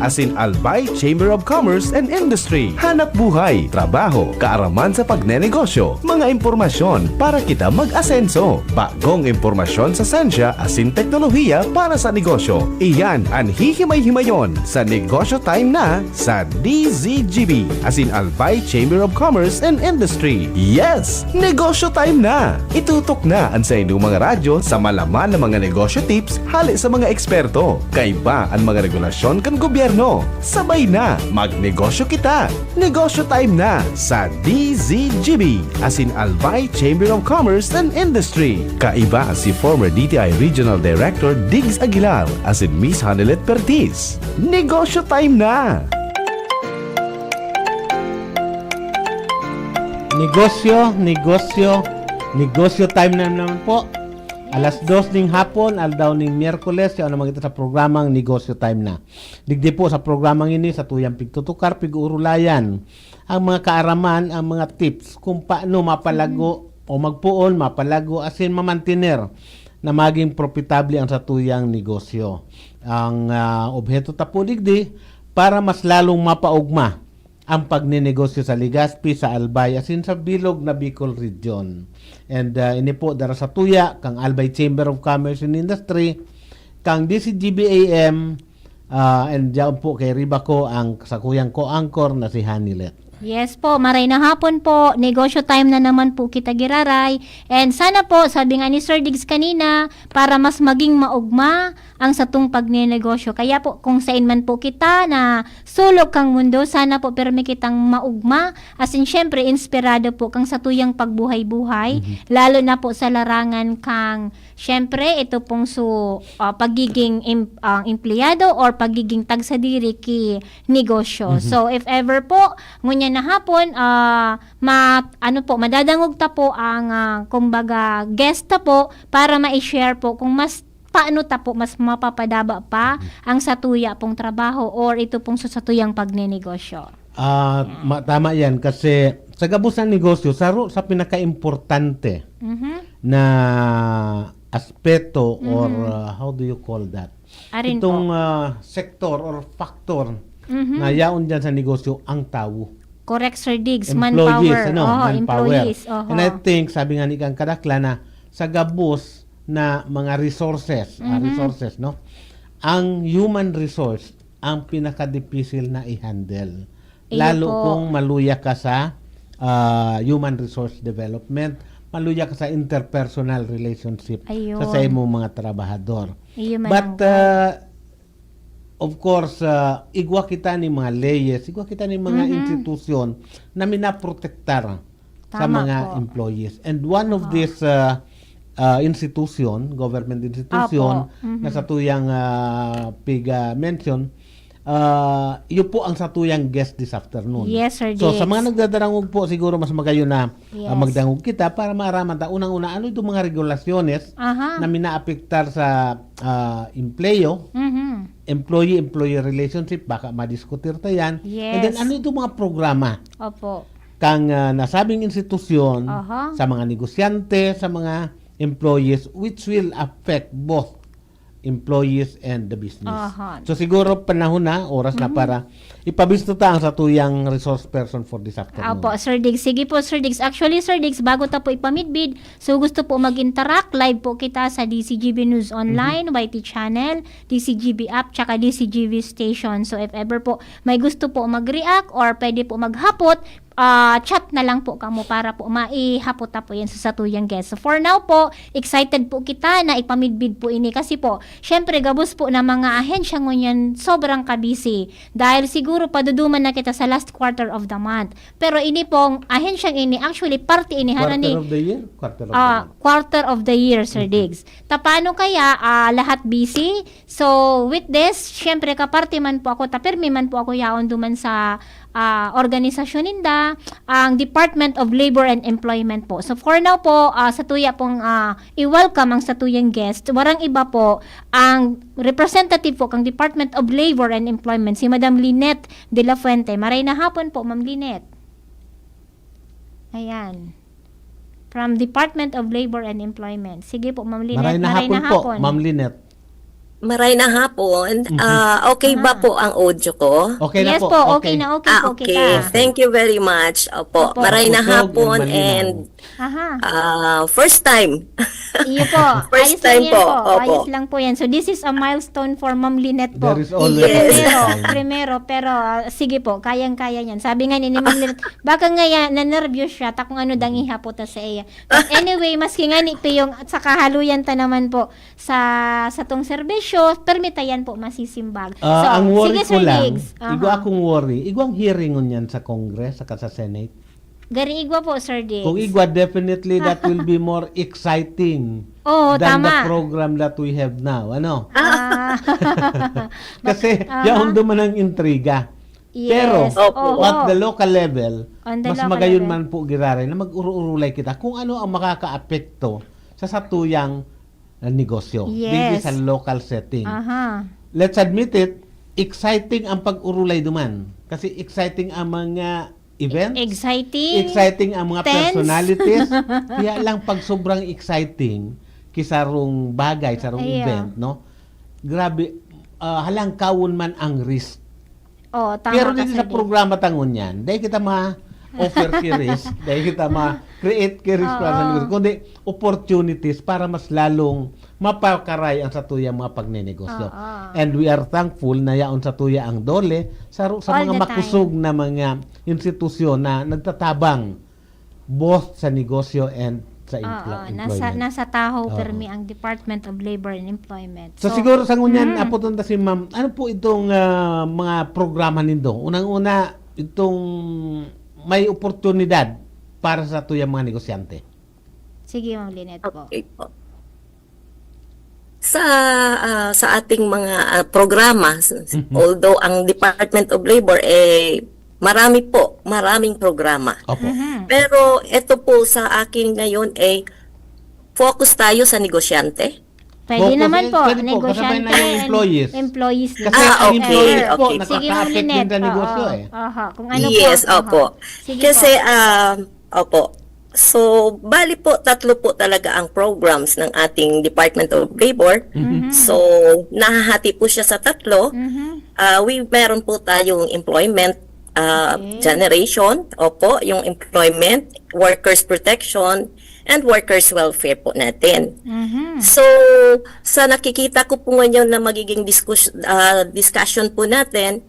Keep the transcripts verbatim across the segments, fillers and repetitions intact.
asin Albay Chamber of Commerce and Industry. Hanap buhay, trabaho, kaaraman sa pagnenegosyo, mga impormasyon para kita mag-asenso. Bagong impormasyon sa sensya asin teknolohiya para sa negosyo. Iyan an hihimay-himayon sa Negosyo Time na sa D Z G B asin Albay Chamber of Commerce and Industry. Yes! Negosyo Time na! Itutok na an saindong mga radyo sa malaman na mga negosyo tips hale sa mga eksperto. Kaiba an mga regulasyon kan gobyerno. Sabay na, magnegosyo kita! Negosyo Time na sa D Z G B asin Albay Chamber of Commerce and Industry. Kaiba si former D T I Regional Director Diggs Aguilar asin Miss Hanelet Pertiz. Negosyo Time na! Negosyo, negosyo, negosyo time na naman po. Alas dos ning hapon, aldaw ning Miyerkules, yaon naman kita sa programang Negosyo Time na. Digdi po sa programang ini, satuyang pigtutukar, pig-uurulayan ang mga kaaraman, ang mga tips kung paano mapalago o magpoon, mapalago, asin mamantiner na maging propitable ang satuyang negosyo. Ang ah, obheto ta po digdi, para mas lalong mapaugma ang pagnenegosyo sa Legazpi, sa Albay, asin sa bilog na Bicol Region. And ah, ini po dara sa tuya kang Albay Chamber of Commerce and Industry, kang D C G B A M, ah, and diyan po kay Ribaco ang sakuyang co-anchor na si Hanilet. Yes po, maray na hapon po. Negosyo time na naman po kita giraray. And sana po, sabi nga ni Sir Diggs kanina, para mas maging maugma ang satong pagnenegosyo. Kaya po, kung sain man po kita na sulok kang mundo, sana po pirmi kitang maugma. As in, syempre, inspirado po kang satuyang pagbuhay-buhay. Lalo na po sa larangan kang, syempre, ito pong su, ah, pagiging em- ah, empleyado or pagiging tagsadiri ki negosyo. So, if ever po, ngunyan na hapon, ah, ma, ano po, madadangog ta po ang, ah, kumbaga, guest ta po para ma-share po kung mas paano ta po mas mapapadaba pa ang satuya pong trabaho or ito pong sa satuyang pagnenegosyo. Ah, ma- tama yan kasi sa gabos ng negosyo, saro sa pinaka-importante Mhm. na aspeto or ah, how do you call that? Arin Itong po. ah, sector or factor Mhm. na yaon dyan sa negosyo ang tao. Correct, Sir Diggs. Employees, Manpower. ano, Oho, manpower. Employees. Oho. And I think, sabi nga ni Kang Kadakla na sa gabos na mga resources, ah, Mhm. resources, no? Ang human resource ang pinakadipisil na i-handle. Iyo Lalo po. kung maluya ka sa ah, human resource development, maluya ka sa interpersonal relationship Ayun. sa sa imong mga trabahador. Iyo man But ang ah, of course, ah, igwa kita ni mga leyes, igwa kita ni mga Mhm. institusyon na minaprotektar sa Tama mga po. employees. And one of these ah, ah, institution, government institution, Apo. Mhm. na sa tuyang ah, pig ah, mention, ah, iyo po ang sa tuyang guest this afternoon. Yes, Sir So, sa Diggs. mga nagdadarangog po, siguro mas magayon na Yes. ah, magdangog kita para maaraman ta. Unang-una, ano itong mga regulasyones Aha. na minaapektar sa ah, empleyo, Mhm. employee-employee relationship, baka madiskutir ta yan. And then, Yes. Ano itong mga programa Opo. kang ah, nasabing institusyon Aha. sa mga negosyante, sa mga employees, which will affect both employees and the business. Aha. So siguro panahon na, oras na para ipabisto ta ang satuyang resource person for this afternoon. Opo, Sir Diggs. Sige po, Sir Diggs. Actually, Sir Diggs, bago ta po ipamidbid, so gusto po mag-interact, live po kita sa D C G B News Online, Y T Channel, D C G B App, tsaka D C G B Station. So if ever po may gusto po mag-react or pwede po maghapot, ah, chat na lang po kamo para po maihapot ta po yan sa satuyang guest. So for now po, excited po kita na ipamidbid po ini kasi po, syempre gabos po na mga ahensya ngunyan sobrang kabisi. Dahil siguro paduduman na kita sa last quarter of the month. Pero ini pong ahensyang ini, actually parte ini, hana Quarter ni of the year? Quarter of ah, the month. quarter of the year, Sir Diggs. Ta paano kaya ah, lahat busy? So, with this, syempre, kaparte man po ako, ta pirmi man po ako yaon duman sa ah, organisasyon ninda, ang Department of Labor and Employment po. So, for now po, ah, sa tuya pong ah, i-welcome ang satuyang guest, warang iba po, ang representative po kang Department of Labor and Employment, si Madam Lynette de la Fuente. Maray na hapon po, Ma'am Lynette. Ayan. From Department of Labor and Employment. Sige po, Ma'am Lynette. Maray na hapon po, Ma'am Lynette. Maray na hapon. Mhm. Ah, okay ba Ah. po ang audio ko? Okay na Yes po, po, okay okay. na, okay Ah, po okay. kita. Thank you very much. Opo, Opo. maray na Kusog and hapon malinaw. and, Aha. ah, first time. Iyo po. First Ayos lang time yan po. po. Opo. Ayos lang po yan. So, this is a milestone for Ma'am Lynette po. There is always Yes. a Primero, milestone. primero, pero, ah, sige po, kayang-kaya niyan. Sabi nga ni, ni Ma'am Lynette, baka nga yan, na-nervyos siya, ta kung ano dang ihapot ta sa iya. But anyway, maski nga ni Piyong, at sa kahaluyan ta naman po, sa satong serbisyo, permi ta yan po masisimbag. Ah, So, ang worry sige, ko Sir lang, Diggs. igwa Aha. akong worry, igwang hearing ngunyan sa Congress saka sa Senate. Gari igwa po, Sir Diggs. Kung igwa, definitely that will be more exciting Oo, than the tama. program that we have now. Ano? Ah. Kasi, Aha. yaon duman ang intriga. Yes. Pero, Opo. Oo. at the local level, On the mas local magayon level. man po giraray na mag-uru-urulay kita kung ano ang makakaapekto sa satuyang, ah, negosyo. Yes. Digdi sa local setting. Aha. Let's admit it, exciting ang pag-urulay duman. Kasi exciting ang mga events. Exciting. Exciting ang mga Tense. personalities. Kaya lang pag sobrang exciting, kisarong bagay, sarong Iya. event, no? Grabe, ah, halangkawon man ang risk. Oo, tama Pero ka, dito Sir sa Dave. programa tangon yan, dahil kita ma-offer ki risk, dahil kita ma-create ki risk para sa Oo. negosyo, kundi opportunities para mas lalong mapakaray ang satuyang mga pagnenegosyo. Oo. And we are thankful na yaon satuya ang DOLE sa, sa All mga the time. makusog na mga institusyon na nagtatabang both sa negosyo and sa emplo-, Oo, nasa, employment. nasa tahaw Oo. permi ang Department of Labor and Employment. So, So, siguro sa ngunyan, mm. aputon ta si ma'am, ano po itong, ah, mga programa nindo? Unang-una, itong may oportunidad para sa tuyang mga negosyante. Sige, Ma'am Lynette po. Okay po. Sa, ah, sa ating mga, ah, programa, s-, s-, Mhm. although ang Department of Labor, eh, marami po, maraming programa. Opo. Mhm. Pero ito po sa akin ngayon, eh, focus tayo sa negosyante. Pwede Focus, naman eh, po, pwede po, kasabay na negosyante yung and employees. employees Kasi din. Ah, ang okay, employees po, okay. Sige, Ma'am nakaka-affect din Lynette. sa negosyo, Oo. eh. Aha, kung ano po, Yes, aha. opo. Sige Kasi, po. ah, opo. So, bali po, tatlo po talaga ang programs ng ating Department of Labor. Mhm. Mhm. So, nahahati po siya sa tatlo. Mhm. Ah, we, meron po tayong employment, ah, Okay. generation, opo, yung employment, workers protection, and workers welfare po natin. Mhm. So, sa nakikita ko po ngayon na magiging diskus-, ah, discussion po natin,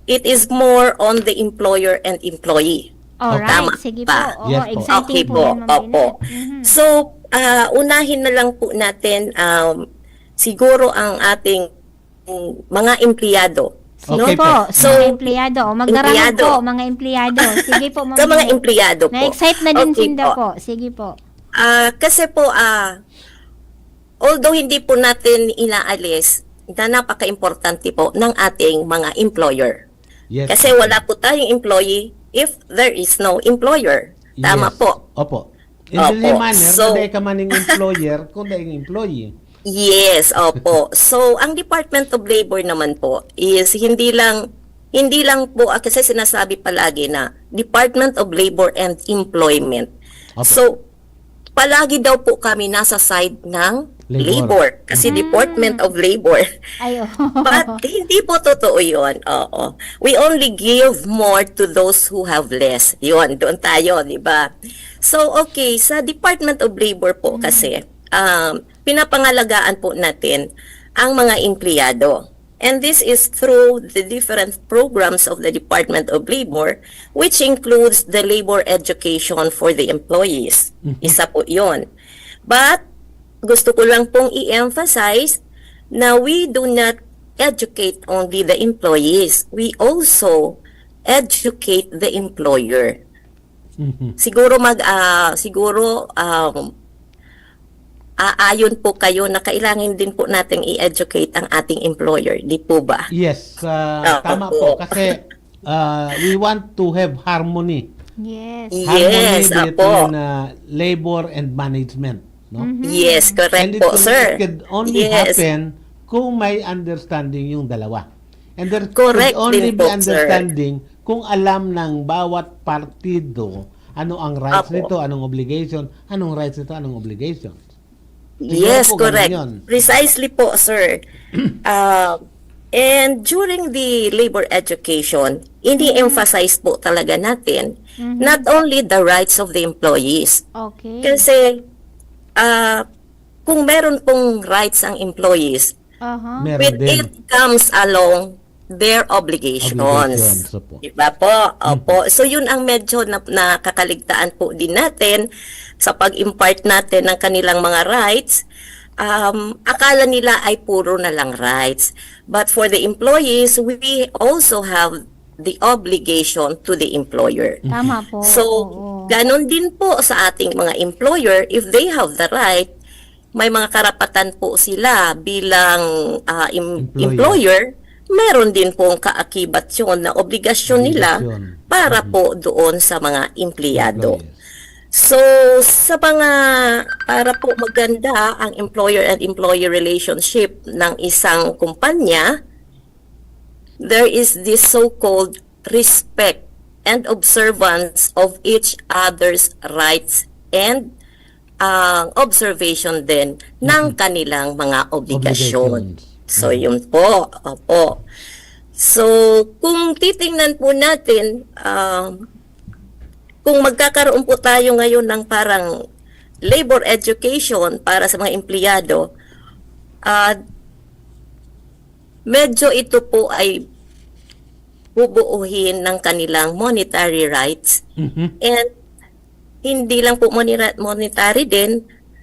it is more on the employer and employee. Alright, Tama sige ba? po. Oo, Yes po. exciting Okay po po. yan, Ma'am Opo. Lynette. Mhm. So, ah, unahin na lang po natin, um, siguro ang ating mga empleyado. Sige Okay po, po. sa So, mga empleyado. O, magdarangog empleyado. po, mga empleyado. Sige po, Ma'am Sa mga Lynette. empleyado po. Na-excite na din Okay sinda po. po. Sige po. Ah, kasi po, ah, although hindi po natin inaalis na napaka-importante po ng ating mga employer. Yes, Kasi okay. wala po tayong employee if there is no employer. Tama Yes. po. Opo. In the Opo. manner, So, na dahil ka maning employer, kung dahil employee. Yes, opo. So, ang Department of Labor naman po is hindi lang, hindi lang po, ah, kasi sinasabi palagi na Department of Labor and Employment. Opo. So, palagi daw po kami nasa side ng Labor. labor. Kasi Mm. Department of Labor. Ay, oo. But hindi po totoo yun. Oo. We only give more to those who have less. Yun, doon tayo, di ba? So, okay, sa Department of Labor po Mm. kasi, um, pinapangalagaan po natin ang mga empleyado. And this is through the different programs of the Department of Labor, which includes the labor education for the employees. Mhm. Isa po yun. But, gusto ko lang pong i-emphasize na we do not educate only the employees. We also educate the employer. Mhm. Siguro mag, ah, siguro, um, aayon po kayo na kailangan din po nating i-educate ang ating employer, di po ba? Yes, ah, Ah, tama opo. po. Kasi, ah, we want to have harmony. Yes. Harmony Yes, opo. between, ah, labor and management, no? Mhm. Yes, correct And it po, will, sir. it could only Yes. happen kung may understanding yung dalawa. And there Correct could only din be po, sir. understanding kung alam ng bawat partido ano ang rights Opo. nito, anong obligation, anong rights nito, anong obligations. Siguro Yes, po, correct. Ganun yun. Precisely po, sir. Uh, and during the labor education, ini-emphasize po talaga natin, not only the rights of the employees. Okay. Kasi, uh, kung meron pong rights ang employees, Aha. Meron with din. It comes along their obligations. Obligations, opo. Di ba po? Opo. So yun ang medyo na, nakakaligtaan po din natin sa pag-impart natin ng kanilang mga rights. Um, akala nila ay puro na lang rights. But for the employees, we also have the obligation to the employer. Tama po. So, Oo. ganon din po sa ating mga employer, if they have the right, may mga karapatan po sila bilang ah, em- Employer. employer, meron din pong kaakibat yun na obligasyon nila Obligasyon. Para po doon sa mga empleyado. Employees. So, sa mga para po maganda ang employer and employee relationship ng isang kumpanya, there is this so-called respect and observance of each other's rights and ang observation din ng kanilang mga obligasyon. Obligations. So, yun po. Opo. So, kung titingnan po natin, um, kung magkakaroon po tayo ngayon ng parang labor education para sa mga empleyado, ah, medyo ito po ay bubuuhin ng kanilang monetary rights. Mhm. And hindi lang po monera- monetary din,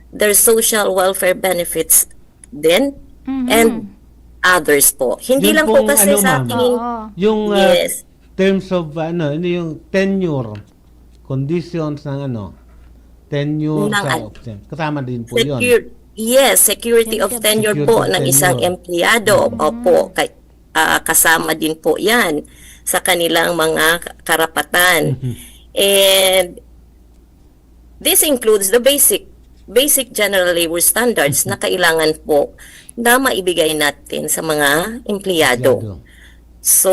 their social welfare benefits din, Mhm. and others po. Hindi Yun lang po pong kasi ano, sa ma'am, ating Oo. Yung uh, Yes. terms of ano, ano yung tenure, conditions ng ano, tenure Ng sa ano, option. Kasama din po yun. Secure, yes, security of tenure Security po of ng isang tenure. empleyado. Opo, kay, ah, kasama din po 'yan sa kanilang mga karapatan. Mhm. And this includes the basic basic general labor standards na kailangan po na maibigay natin sa mga empleyado. Empleyado. So,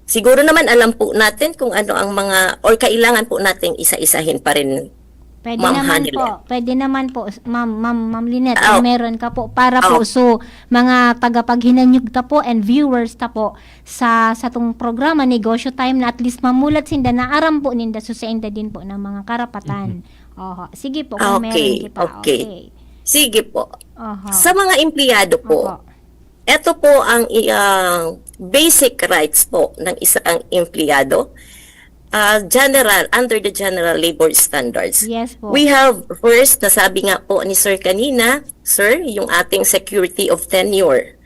siguro naman alam po natin kung ano ang mga, or kailangan po nating isa-isahin pa rin. Pwede Ma'am naman Hanila. po. Pwede naman po, Ma'am, Ma'am, Ma'am Lynette, Ah, kung meron ka po para po ah, so mga tagapaghinanyog ta po and viewers ta po sa satong programa Negosyo Time na at least mamulat sinda na aram po ninda so sainda din po ng mga karapatan. Oho. Sige po, kung meron Okay, kita. okay. Sige po. Oho. Sa mga empleyado po, Opo. ito po ang i- ah, basic rights po ng isang empleyado. Ah, general, under the general labor standards. Yes po. We have first, nasabi nga po ni Sir kanina, Sir, yung ating security of tenure.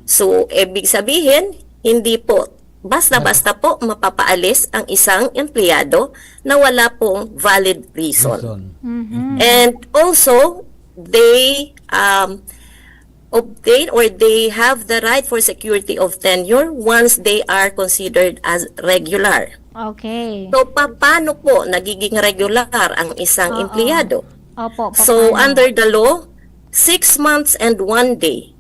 So, ibig sabihin, hindi po basta-basta po mapapaalis ang isang empleyado na wala pong valid reason. Reason. Mhm. And also, they um, obtain or they have the right for security of tenure once they are considered as regular. Okay. So, paano po nagiging regular ang isang Oo. empleyado? Opo, So, paano? Under the law, six months and one day,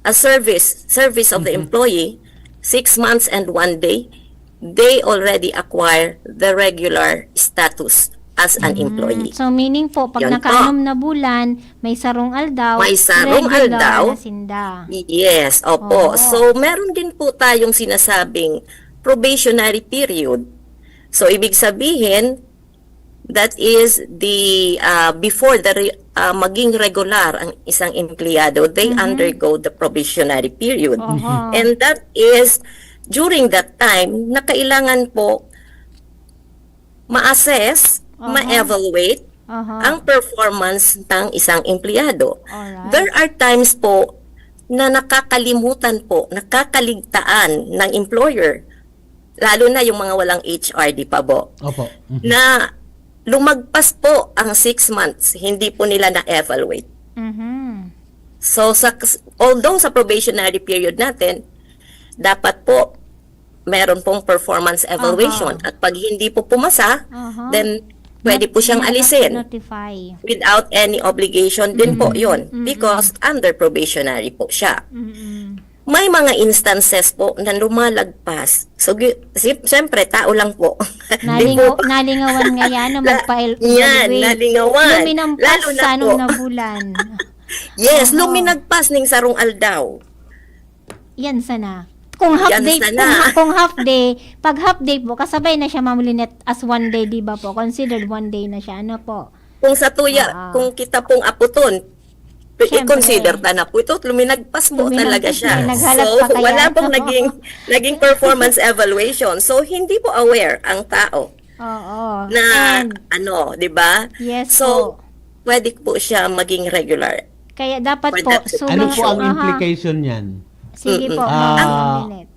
a service, service of the employee, six months and one day, they already acquire the regular status as an employee. So, meaning po, pag Yun po. nakaanom na bulan, may sarong aldaw, May sarong regular aldaw. na sinda. Yes, opo. Oo. So, meron din po tayong sinasabing probationary period. So, ibig sabihin, that is the uh, before the re- uh, maging regular ang isang empleyado, they undergo the probationary period. Oho. And that is during that time na kailangan po ma-assess, Aha. ma-evaluate Aha. ang performance ng isang empleyado. Alright. There are times po na nakakalimutan po, nakakaligtaan ng employer, lalo na yung mga walang H R, di pa po, Opo. Mhm. na lumagpas po ang six months, hindi po nila na-evaluate. Mhm. So, sa, although sa probationary period natin, dapat po meron pong performance evaluation. Aha. At pag hindi po pumasa, Aha. then pwede po siyang Not- alisin Notify. without any obligation din po Mm-mm. yun Mm-mm. because under probationary po siya. Mm-mm. may mga instances po na lumalagpas. So, gi- si- siyempre, tao lang po. Di po, Nalingaw, nalingawan nga yan na La- magpa-evaluate. yan, nalingawan. Luminampas Lalo na sa po. Nung na bulan. Yes, Aha. Luminagpas ning sarong aldaw. Yan sana. Kung half Yan day, sana. Kung, ha- kung half day, pag half day po, kasabay na siya, Ma'am Lynette, as one day, di ba po? Considered one day na siya. Ano po? Kung sa tuya, Ah. Kung kita pong aputon, Siyempre. I-consider ta na po ito, luminagpas po Luminagpas talaga siya. na, naghalat So, pa kaya. Wala pong naging, naging performance evaluation. So, hindi po aware ang tao Oo. na And, ano, di ba? Yes So, po. Pwede po siya maging regular. Kaya dapat Pwede po, po. so Ano po ang aha. Implication niyan? Sige po, Mm-mm. Ma'am Ah, Lynette.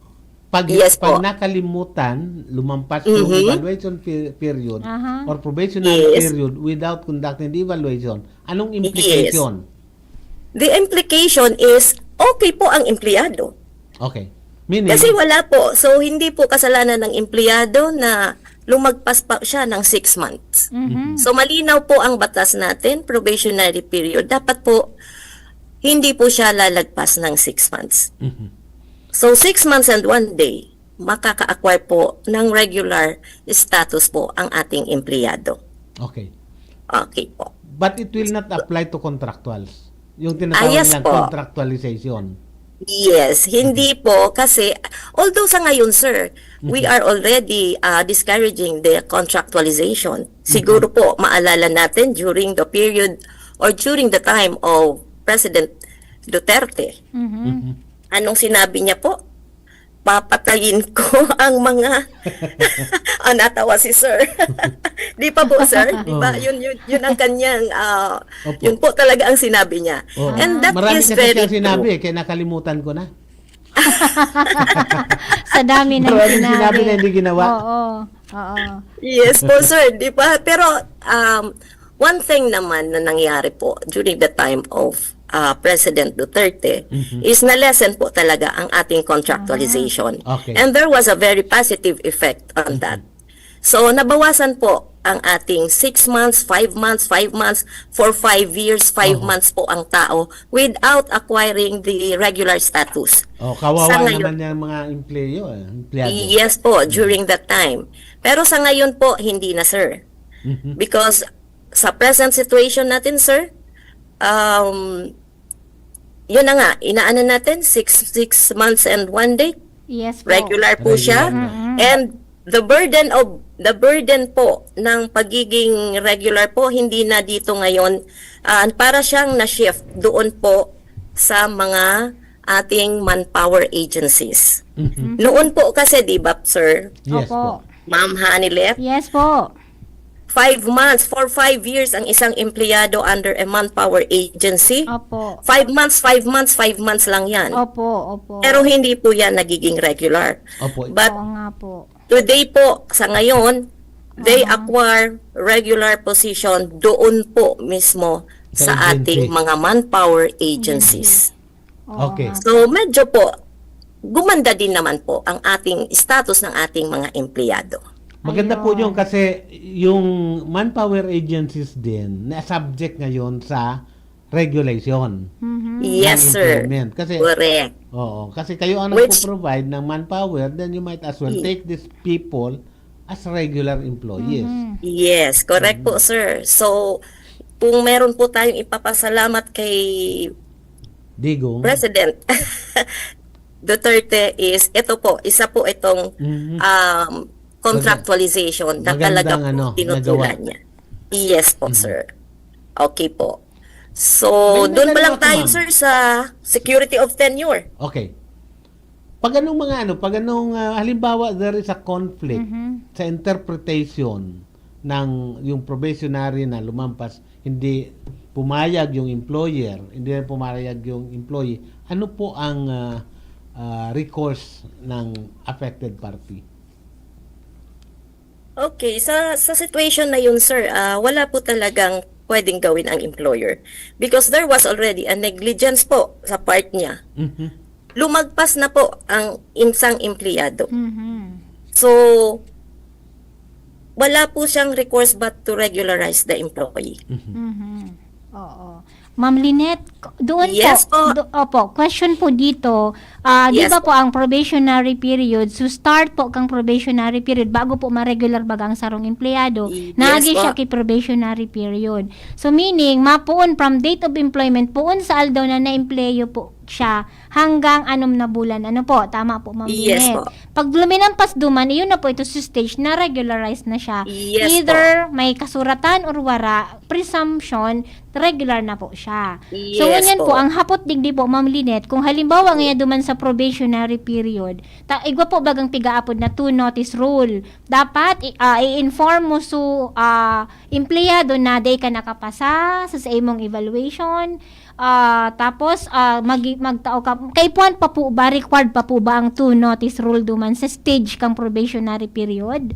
Pag, Yes pag po. Nakalimutan, lumampas yung Mhm. evaluation pe- period Aha. or probationary Yes. period without conducting the evaluation, anong implication? The implication is, okay po ang empleyado. Okay. Meaning, Kasi wala po. So, hindi po kasalanan ng empleyado na lumagpas pa siya ng six months. Mhm. So, malinaw po ang batas natin, probationary period. Dapat po, hindi po siya lalagpas ng six months. Mhm. So, six months and one day, makaka-acquire po ng regular status po ang ating empleyado. Okay. Okay po. But it will not apply to contractuals. Yung Ah, tinatawag yes nilang po. Contractualization. Yes, hindi po kasi, although sa ngayon, sir, we are already uh, discouraging the contractualization. Siguro po, maalala natin during the period or during the time of President Duterte, Mhm. anong sinabi niya po? Papatayin ko ang mga ah, natawa si sir. Di pa po, sir? Di ba? Oh. Yun, yun, yun ang kanyang, ah, Opo. Yun po talaga ang sinabi niya. Oh. And that Marami is kasi very siyang sinabi, true. Eh, kaya nakalimutan ko na. Sa dami ng Maraming sinabi. Sinabi na hindi ginawa. Oo. Oo. Yes po, sir. Di ba? Pero um, one thing naman na nangyari po during the time of uh, President Duterte Mhm. is na-lessen po talaga ang ating contractualization. Okay. And there was a very positive effect on that. So, nabawasan po ang ating six months, five months, five months, for five years, five Oho. months po ang tao without acquiring the regular status. Oh, kawawa Sa ngayon- naman yung mga empleyo, eh, empleyado. Yes po, during that time. Pero sa ngayon po, hindi na, sir. Mhm. Because sa present situation natin, sir, um, yun na nga, inaano natin, six, six months and one day, Yes po. regular po siya. Regular na. Mm-mm. And the burden of the burden po ng pagiging regular po, hindi na dito ngayon, ah, para siyang na-shift doon po sa mga ating manpower agencies. Mhm. Noon po kasi, di ba, sir, Yes Opo. po. Ma'am Hanilet, Yes po. five months, for five years ang isang empleyado under a manpower agency. Opo. Five months, five months, five months lang yan. Opo, opo. Pero hindi po yan nagiging regular. Opo. But Oo nga po. today po, sa ngayon, they Aha. acquire regular position doon po mismo Sa sa ating agency. Mga manpower agencies. Oo Okay. nga. So, medyo po, gumanda din naman po ang ating status ng ating mga empleyado. Maganda po Ayun. Yun kasi yung manpower agencies din na subject ngayon sa regulation Mhm. Yes, ng sir. Employment. Kasi, Correct. Oo, kasi kayo ang Which- nagpo-provide ng manpower, then you might as well Mm. take these people as regular employees. Mhm. Yes, correct po, sir. So, kung meron po tayong ipapasalamat kay Digong. President Duterte is, ito po, isa po itong Mhm. um, contractualization na Magandang talaga po ano, tinutulan nagawa. Niya. Yes po, Mhm. sir. Okay po. So, May doon pa lang nagano ako, tayo, ma'am. Sir, sa security of tenure. Okay. Pag anong mga ano, pag anong ah, halimbawa there is a conflict Mhm. sa interpretation ng yung probationary na lumampas, hindi pumayag yung employer, hindi rin pumayag yung employee, ano po ang ah, ah, recourse ng affected party? Okay, sa sa situation na yun, sir, ah, wala po talagang pwedeng gawin ang employer because there was already a negligence po sa part niya. Mhm. Lumagpas na po ang isang empleyado. Mhm. So, wala po siyang recourse but to regularize the employee. Mhm. Oo. Ma'am Lynette, doon Yes po, po. do- opo, question po dito, ah, di Yes ba po. po ang probationary period, so start po kang probationary period bago po ma-regular baga ang sarong empleyado, Yes nagi siya po. ki probationary period. So meaning, mapuon from date of employment, puon sa aldaw na na-empleyo po siya hanggang anom na bulan. Ano po? Tama po, Ma'am Yes Lynette. po. Pag luminampas duman, iyon na po ito sa stage na regularize na siya. Yes Either po. may kasuratan or wara, presumption, regular na po siya. So, Yes ngunyan po, po. ang hapot digdi po, Ma'am Lynette, kung halimbawa ngayon duman sa probationary period, ta, igwa po bagang pigaapod na two notice rule. Dapat i-, ah, i-inform mo su ah, empleyado na dai ka nakapasa sa, sa imong evaluation. Ah, tapos, ah, magi-, magtao ka, kaipuhan pa po ba, required pa po ba ang two notice rule duman sa stage kang probationary period?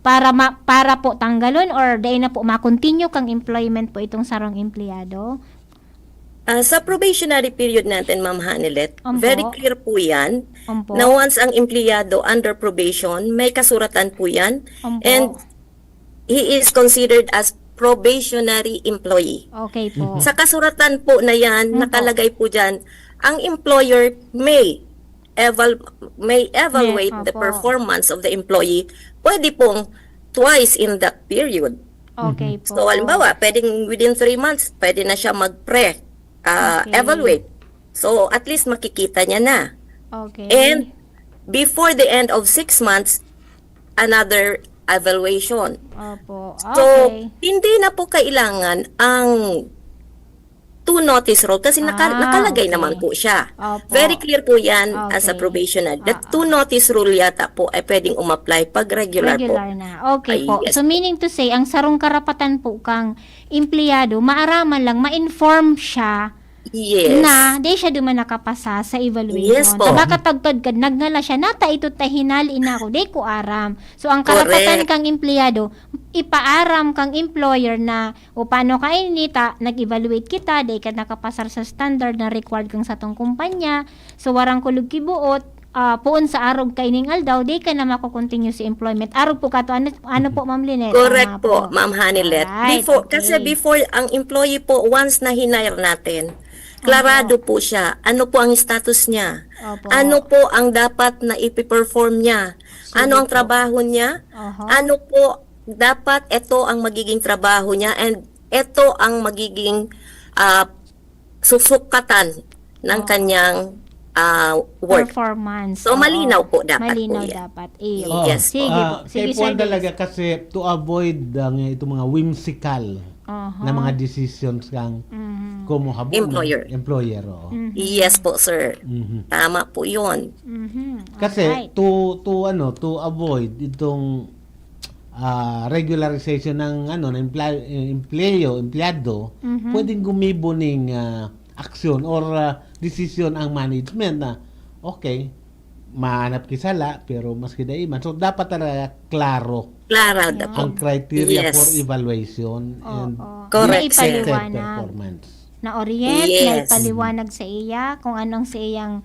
Para ma-, para po tanggalon or dai na po ma-continue kang employment po itong sarong empleyado? Ah, sa probationary period natin, Ma'am Hanelet, Ompo. very clear po yan Ompo. na once ang empleyado under probation, may kasuratan po yan. Ompo. And he is considered as probationary employee. Okay po. Sa kasuratan po na yan, Ompo. nakalagay po dyan, ang employer may eval-, may evaluate Yes, the opo. performance of the employee. Pwede pong twice in that period. Okay po. So, halimbawa, pwedeng within three months, pwede na siya mag-pre, ah, Okay. evaluate. So, at least makikita niya na. Okay. And before the end of six months, another evaluation. Opo. So, Okay. hindi na po kailangan ang two notice rule kasi naka-, Ah, nakalagay okay. naman po siya. Opo. Very clear po yan as a Okay. probationary. The Ah, two ah. notice rule yata po ay pwedeng umapply pag regular po. Regular na. Okay Ay, po. yes So, po. meaning to say, ang sarong karapatan po kang empleyado, maaraman lang, ma-inform siya Yes. na di siya duman nakapasa sa evaluation. Yes po. Tabakatagtad kad, nagnala siya, nata ito ta hinali na ako, di ko aram. So, ang karapatan Correct. kang empleyado, ipaaram kang employer na, "O, paano ka ini ta, nag-evaluate kita, di ka nakapasar sa standard na required kang satong kumpanya. So, warang kulog kibuot, ah, poon sa arog kaining aldaw, di ka na mako-continue sa employment." Arog po kato, ano, ano po, Ma'am Lynette? Correct Tama po, po. Ma'am Hanelet. Alright, Before, kasi okay. before, ang employee po, once na hinire natin, klarado Opo. po siya. Ano po ang status niya? Opo. Ano po ang dapat na ipiperform niya? Sige Ano ang po. trabaho niya? Oho. Ano po dapat ito ang magiging trabaho niya and ito ang magiging, ah, susukatan ng Oo. kanyang, ah, work. Performance. So, Oo. malinaw po dapat po Malinaw yan. dapat. Iyo. Oo. Yes Sige Ah, po. Sige, kaipuhan Sir Diggs. talaga kasi to avoid ang itong mga whimsical Aha. na mga decisions kang Mhm. kumuhabo ng Employer. employer, oo. Mhm. Yes po, sir. Mhm. Tama po yun. Mhm. Kasi Alright. to, to, ano, to avoid itong, ah, regularization ng, ano, ng empla-, eh, empleyo, empleyado, Mhm. pwedeng gumibo ning, ah, aksyon or, ah, desisyon ang management na, okay, mahanap ki sala, pero maski dai man. So, dapat talaga klaro Klaro na Yan. po. ang criteria Yes. for evaluation Oo. and Correct, sir. expected Naipaliwanag. performance. Na-orient, Yes. naipaliwanag sa iya kung anong sa iyang,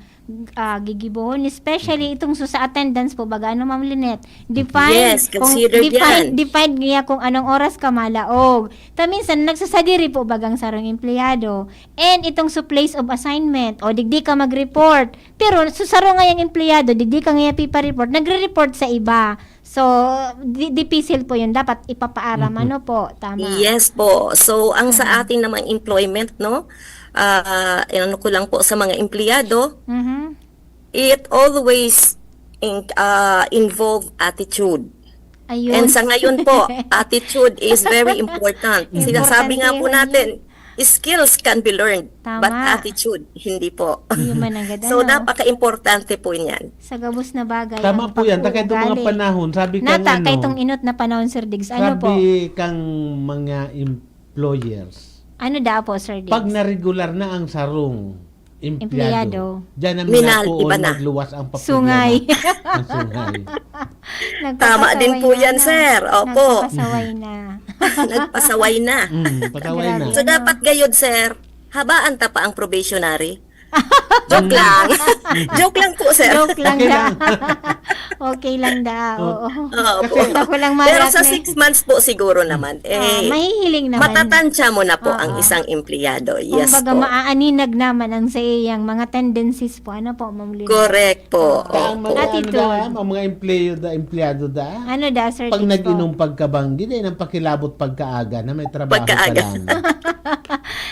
ah, gigibohon. Especially itong su-, sa attendance po, baga, ano, Ma'am Lynette? Define Yes, kung considered define, yan. define niya kung anong oras ka malaog. Ta minsan, nagsasadiri po bagang sarong empleyado. And itong su place of assignment, o digdi ka mag-report. Pero su saro ngayang empleyado, digdi ka ngaya pipa-report, nagre-report sa iba. So, di-, dipisil po yun. Dapat ipapaaram, Mhm. ano po? Tama. Yes po. So, ang sa Mhm. ating namang employment, no? Ah, ano ko lang po sa mga empleyado, Mhm. it always in-, ah, involve attitude. Ayun. And sa ngayon po, attitude is very important. Sinasabi nga Importante po yan, natin, yun. skills can be learned, Tama. but attitude, hindi po. Yun man ang ganda, So, no? napaka-importante po niyan. Sa gabos na bagay, Tama ang po yan. Ta kahit itong mga pag-uugali. panahon, sabi kang Nata, ano, kahit itong inot na panahon, Sir Diggs. Ano po? sabi kang mga employers, Ano daw po, Sir Diggs? pag naregular na ang sarong empleyado, Empleyado. diyan na Minal, minapoon iba na. magluwas ang paproblema. Sungay. Ang sungay. Tama din po Nagpapasaway yan, na. sir. Opo. Nagpapasaway na. Nagpasaway na. Mm, pasaway na. Grabe, So, ano? dapat gayod, sir, habaan ta pa ang probationary. Joke lang. Joke lang po, sir. Joke lang Okay da. lang. Okay lang da. Oh. Oo. Oo po. Kasi Ako lang Pero mayak sa na. six months po siguro naman, Ah, eh, mahihiling naman. Matatansya mo na po ang Oo. isang empleyado. Yes Kumbaga, po. Maaninag naman ang sa iyang mga tendencies po. Ano po, Ma'am Lynn? Correct po. Ang Opo. mga, Attitude. Ano na, ang mga empleyado da, empleyado da. Ano da, Sir Pag Tix po? Nag-inom pagkabanggi, eh, ng pakilabot pagkaaga na may trabaho Pagkaaga. ka lang.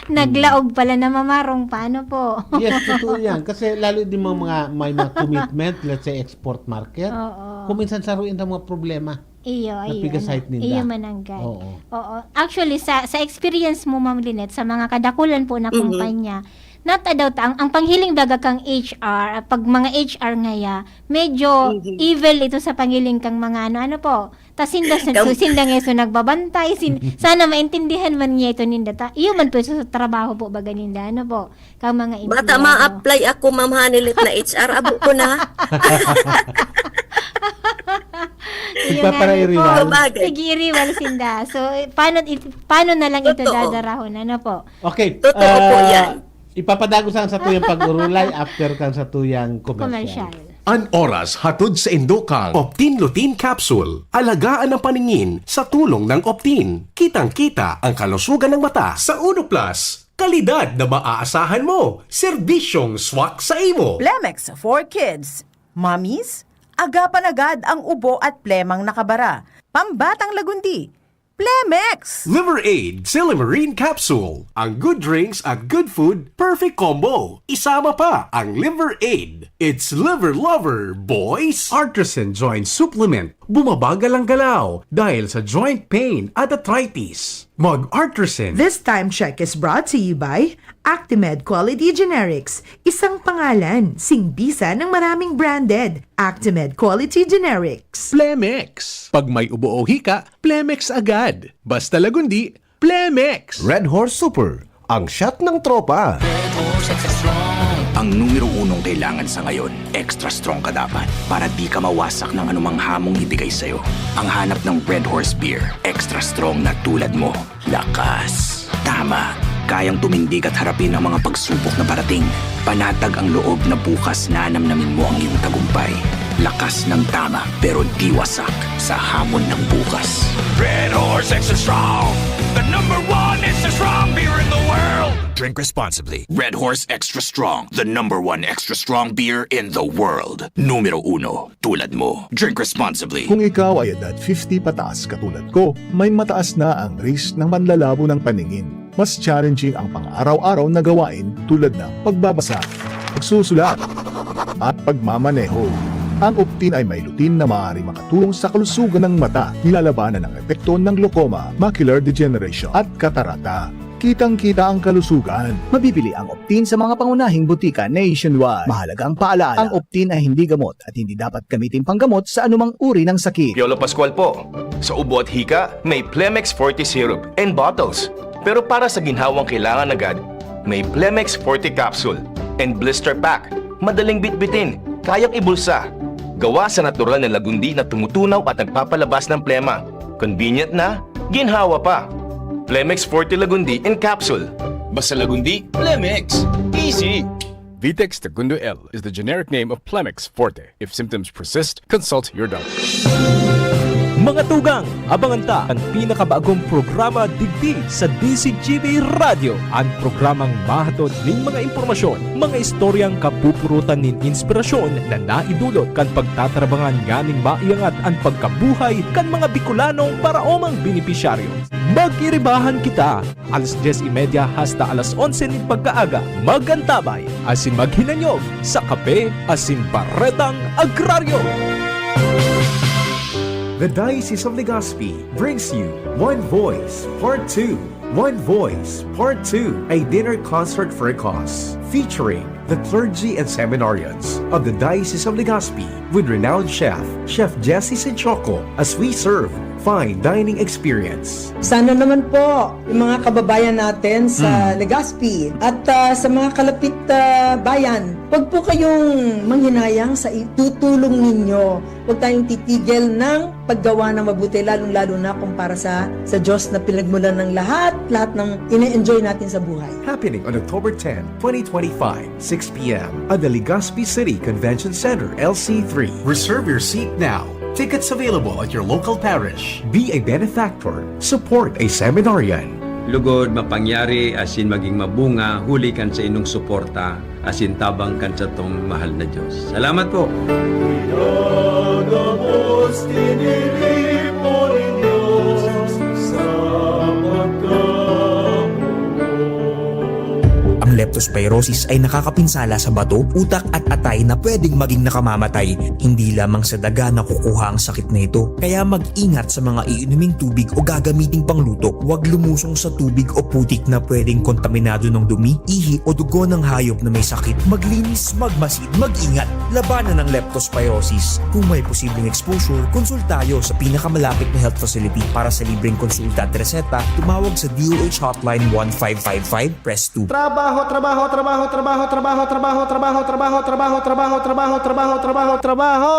Naglaog pala na mamarong. Paano po? Yes, totoo yan. Kasi lalo din mga, mga may mga commitment, let's say export market. Oo. Kung minsan saruin ang mga problema. Iyo, iyo. Napigasahit Ano, ninda. Iyo mananggad. Oo. Oo. Actually, sa sa experience mo, Ma'am Lynette, sa mga kadakulan po na Mhm. kumpanya, natadaw ta, ang, ang panghiling baga kang H R, pag mga H R ngaya, medyo Mhm. evil ito sa panghiling kang mga ano-ano po. Ta sinda sa Kam- sinda nga so nagbabantay, sin, sana maintindihan man niya ito ninda. Ta, iyo man po sa trabaho po baga ninda, ano po, kang mga Bata, empleyado. ma-apply ako, Ma'am Hanelet, na H R. Abo ko na. Iyo nga Nagpaparairiwal. ni po. Sabagay. Sige, iriwal sinda. So, eh, paano, it- paano na lang ito Totoo. Dadarahon? Ano po? Okay. Totoo po ah, yan. Ipapadago sa sa tuyang pag-urulay after kan sa tuyang commercial. Commercial. An oras hatod sa indokang Optin Lutein Capsule. Alagaan ang paningin sa tulong ng Optin. Kitang-kita ang kalusugan ng mata. Sa Uno Plus, kalidad na maaasahan mo. Serbisyong swak sa imo. Plemex for Kids. Mommies, agapan agad ang ubo at plemang nakabara. Pambatang lagundi. Plemex! Liver Aid Silymarin Capsule. Ang good drinks at good food, perfect combo. Isama pa ang Liver Aid. It's Liver Lover, boys! Artisan Joint Supplement. Bumabagal ang galaw dahil sa joint pain at arthritis. Mag-Artisan. This time check is brought to you by Actimed Quality Generics, isang pangalan, singbisa ng maraming branded. Actimed Quality Generics. Plemex. Pag may ubo o hika, Plemex agad. Basta lagundi, Plemex! Red Horse Super, ang shot ng tropa. Ang numero unong kailangan sa ngayon, extra strong ka dapat para di ka mawasak ng anumang hamong ibigay sa'yo. Ang hanap ng Red Horse Beer, extra strong na tulad mo. Lakas. Tama. Kayang tumindig at harapin ang mga pagsubok na parating. Panatag ang loob na bukas nanamnamin mo ang iyong tagumpay. Lakas ng tama, pero di wasak sa hamon ng bukas. Red Horse Extra Strong, the number one extra strong beer in the world. Drink responsibly. Red Horse Extra Strong, the number one extra strong beer in the world. Numero uno, tulad mo. Drink responsibly. Kung ikaw ay edad fifty pataas katulad ko, may mataas na ang risk ng panlalabo ng paningin. Mas challenging ang pang-araw-araw na gawain tulad ng pagbabasa, pagsusulat, at pagmamaneho. Ang Optin ay may lutein na maaaring makatulong sa kalusugan ng mata, nilalabanan ang epekto ng glaucoma, macular degeneration, at katarata. Kitang-kita ang kalusugan. Mabibili ang Optin sa mga pangunahing butika nationwide. Mahalagang paalala, ang Optin ay hindi gamot at hindi dapat gamitin panggamot sa anumang uri ng sakit. Piolo Pascual po. Sa ubo at hika, may Plemex Forte Syrup and bottles. Pero para sa ginhawang kailangan agad, may Plemex Forte Capsule and Blister Pack. Madaling bitbitin, kayang ibulsa. Gawa sa natural na lagundi na tumutunaw at nagpapalabas ng plema. Convenient na, ginhawa pa. Plemex Forte Lagundi in Capsule. Basta Lagundi, Plemex. Easy! Vitex Segundo L is the generic name of Plemex Forte. If symptoms persist, consult your doctor. Mga tugang, abangan ta an pinakabagong programa digdi sa D Z G B Radyo, an programang mahatod nin mga impormasyon, mga istoryang kapupurutan nin inspirasyon na naidulot kan pagtatrabangan nganing maiangat an pagkabuhay kan mga Bicolanong paraomang benepisyaryo. Magiribahan kita, alas dyes y media hasta alas onse nin pagkaaga, mag-antabay asin maghinanyog sa Kape asin Baretang Agraryo. The Diocese of Legazpi brings you One Voice Part two. One Voice Part two, a dinner concert for a cause, featuring the clergy and seminarians of the Diocese of Legazpi with renowned chef, Chef Jesse Sinchoco, as we serve fine dining experience. Sana naman po yung mga kababayan natin sa Mm. Legazpi at ah, sa mga kalapit ah, bayan, huwag po kayong manghinayang sa itutulong ninyo. Huwag tayong titigil ng paggawa ng mabuti, lalong-lalo na kung para sa, sa Diyos na pinagmulan ng lahat, lahat ng ine-enjoy natin sa buhay. Happening on October ten, twenty twenty-five, six p.m. at the Legazpi City Convention Center, L C three. Reserve your seat now. Tickets available at your local parish. Be a benefactor. Support a seminarian. Lugod, mapangyari asin maging mabunga huli kan sa inong suporta asin tabang kan satong mahal na Dios. Salamat po. Pinagabos, tiniripo nin Diyos sa pagkabuhay. Ang leptospirosis ay nakakapinsala sa bato, utak at atay na pwedeng maging nakamamatay. Hindi lamang sa daga nakukuha ang sakit na ito, kaya mag-ingat sa mga iinuming tubig o gagamiting pangluto. Huwag lumusong sa tubig o putik na pwedeng kontaminado ng dumi, ihi o dugo ng hayop na may sakit. Maglinis, magmasid, mag-ingat. Labanan ang leptospirosis. Kung may posibleng exposure, konsulta tayo sa pinakamalapit na health facility. Para sa libreng konsulta at reseta, tumawag sa D O H Hotline one five five five, press two. Trabaho, trabaho, trabaho, trabaho, trabaho, trabaho, trabaho, trabaho, trabaho, trabaho, trabaho, trabaho, trabaho, trabaho.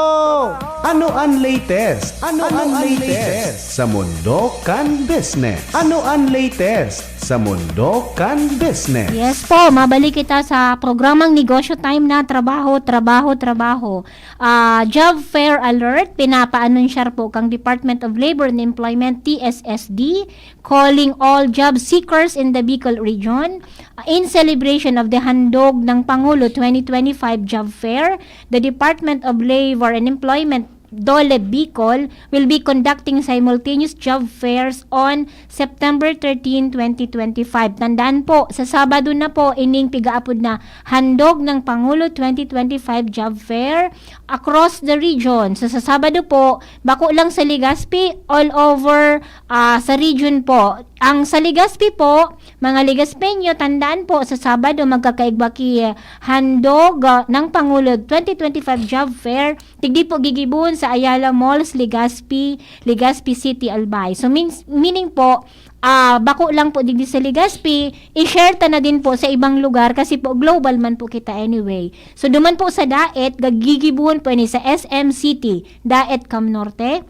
Ano ang latest? Ano ang latest sa mundo kan business? Ano ang latest sa mundo kan business? Yes po, mabalik kita sa programang Negosyo Time na Trabaho, Trabaho, Trabaho. Ah, job fair alert, pinapaanunsiyar po kang Department of Labor and Employment, T S S D, calling all job seekers in the Bicol region. In celebration of the Handog ng Pangulo twenty twenty-five Job Fair, the Department of Labor and Employment, DOLE Bicol, will be conducting simultaneous job fairs on September thirteen, twenty twenty-five. Tandaan po, sa Sabado na po ining pigaapod na Handog ng Pangulo twenty twenty-five Job Fair across the region. So sa Sabado po, bako lang sa Legazpi, all over ah, sa region po. Ang sa Legazpi po, mga Legazpeño, tandaan po, sa Sabado magkakaigwa ki Handog ah, ng Pangulo twenty twenty-five Job Fair. Digdi po gigibohon sa Ayala Malls, Legazpi, Legazpi City, Albay. So means, meaning po, ah, bako lang po digdi sa Legazpi, i-share ta na din po sa ibang lugar kasi po global man po kita anyway. So duman po sa Daet, gagigibohon po ini sa S M City, Daet Cam Norte.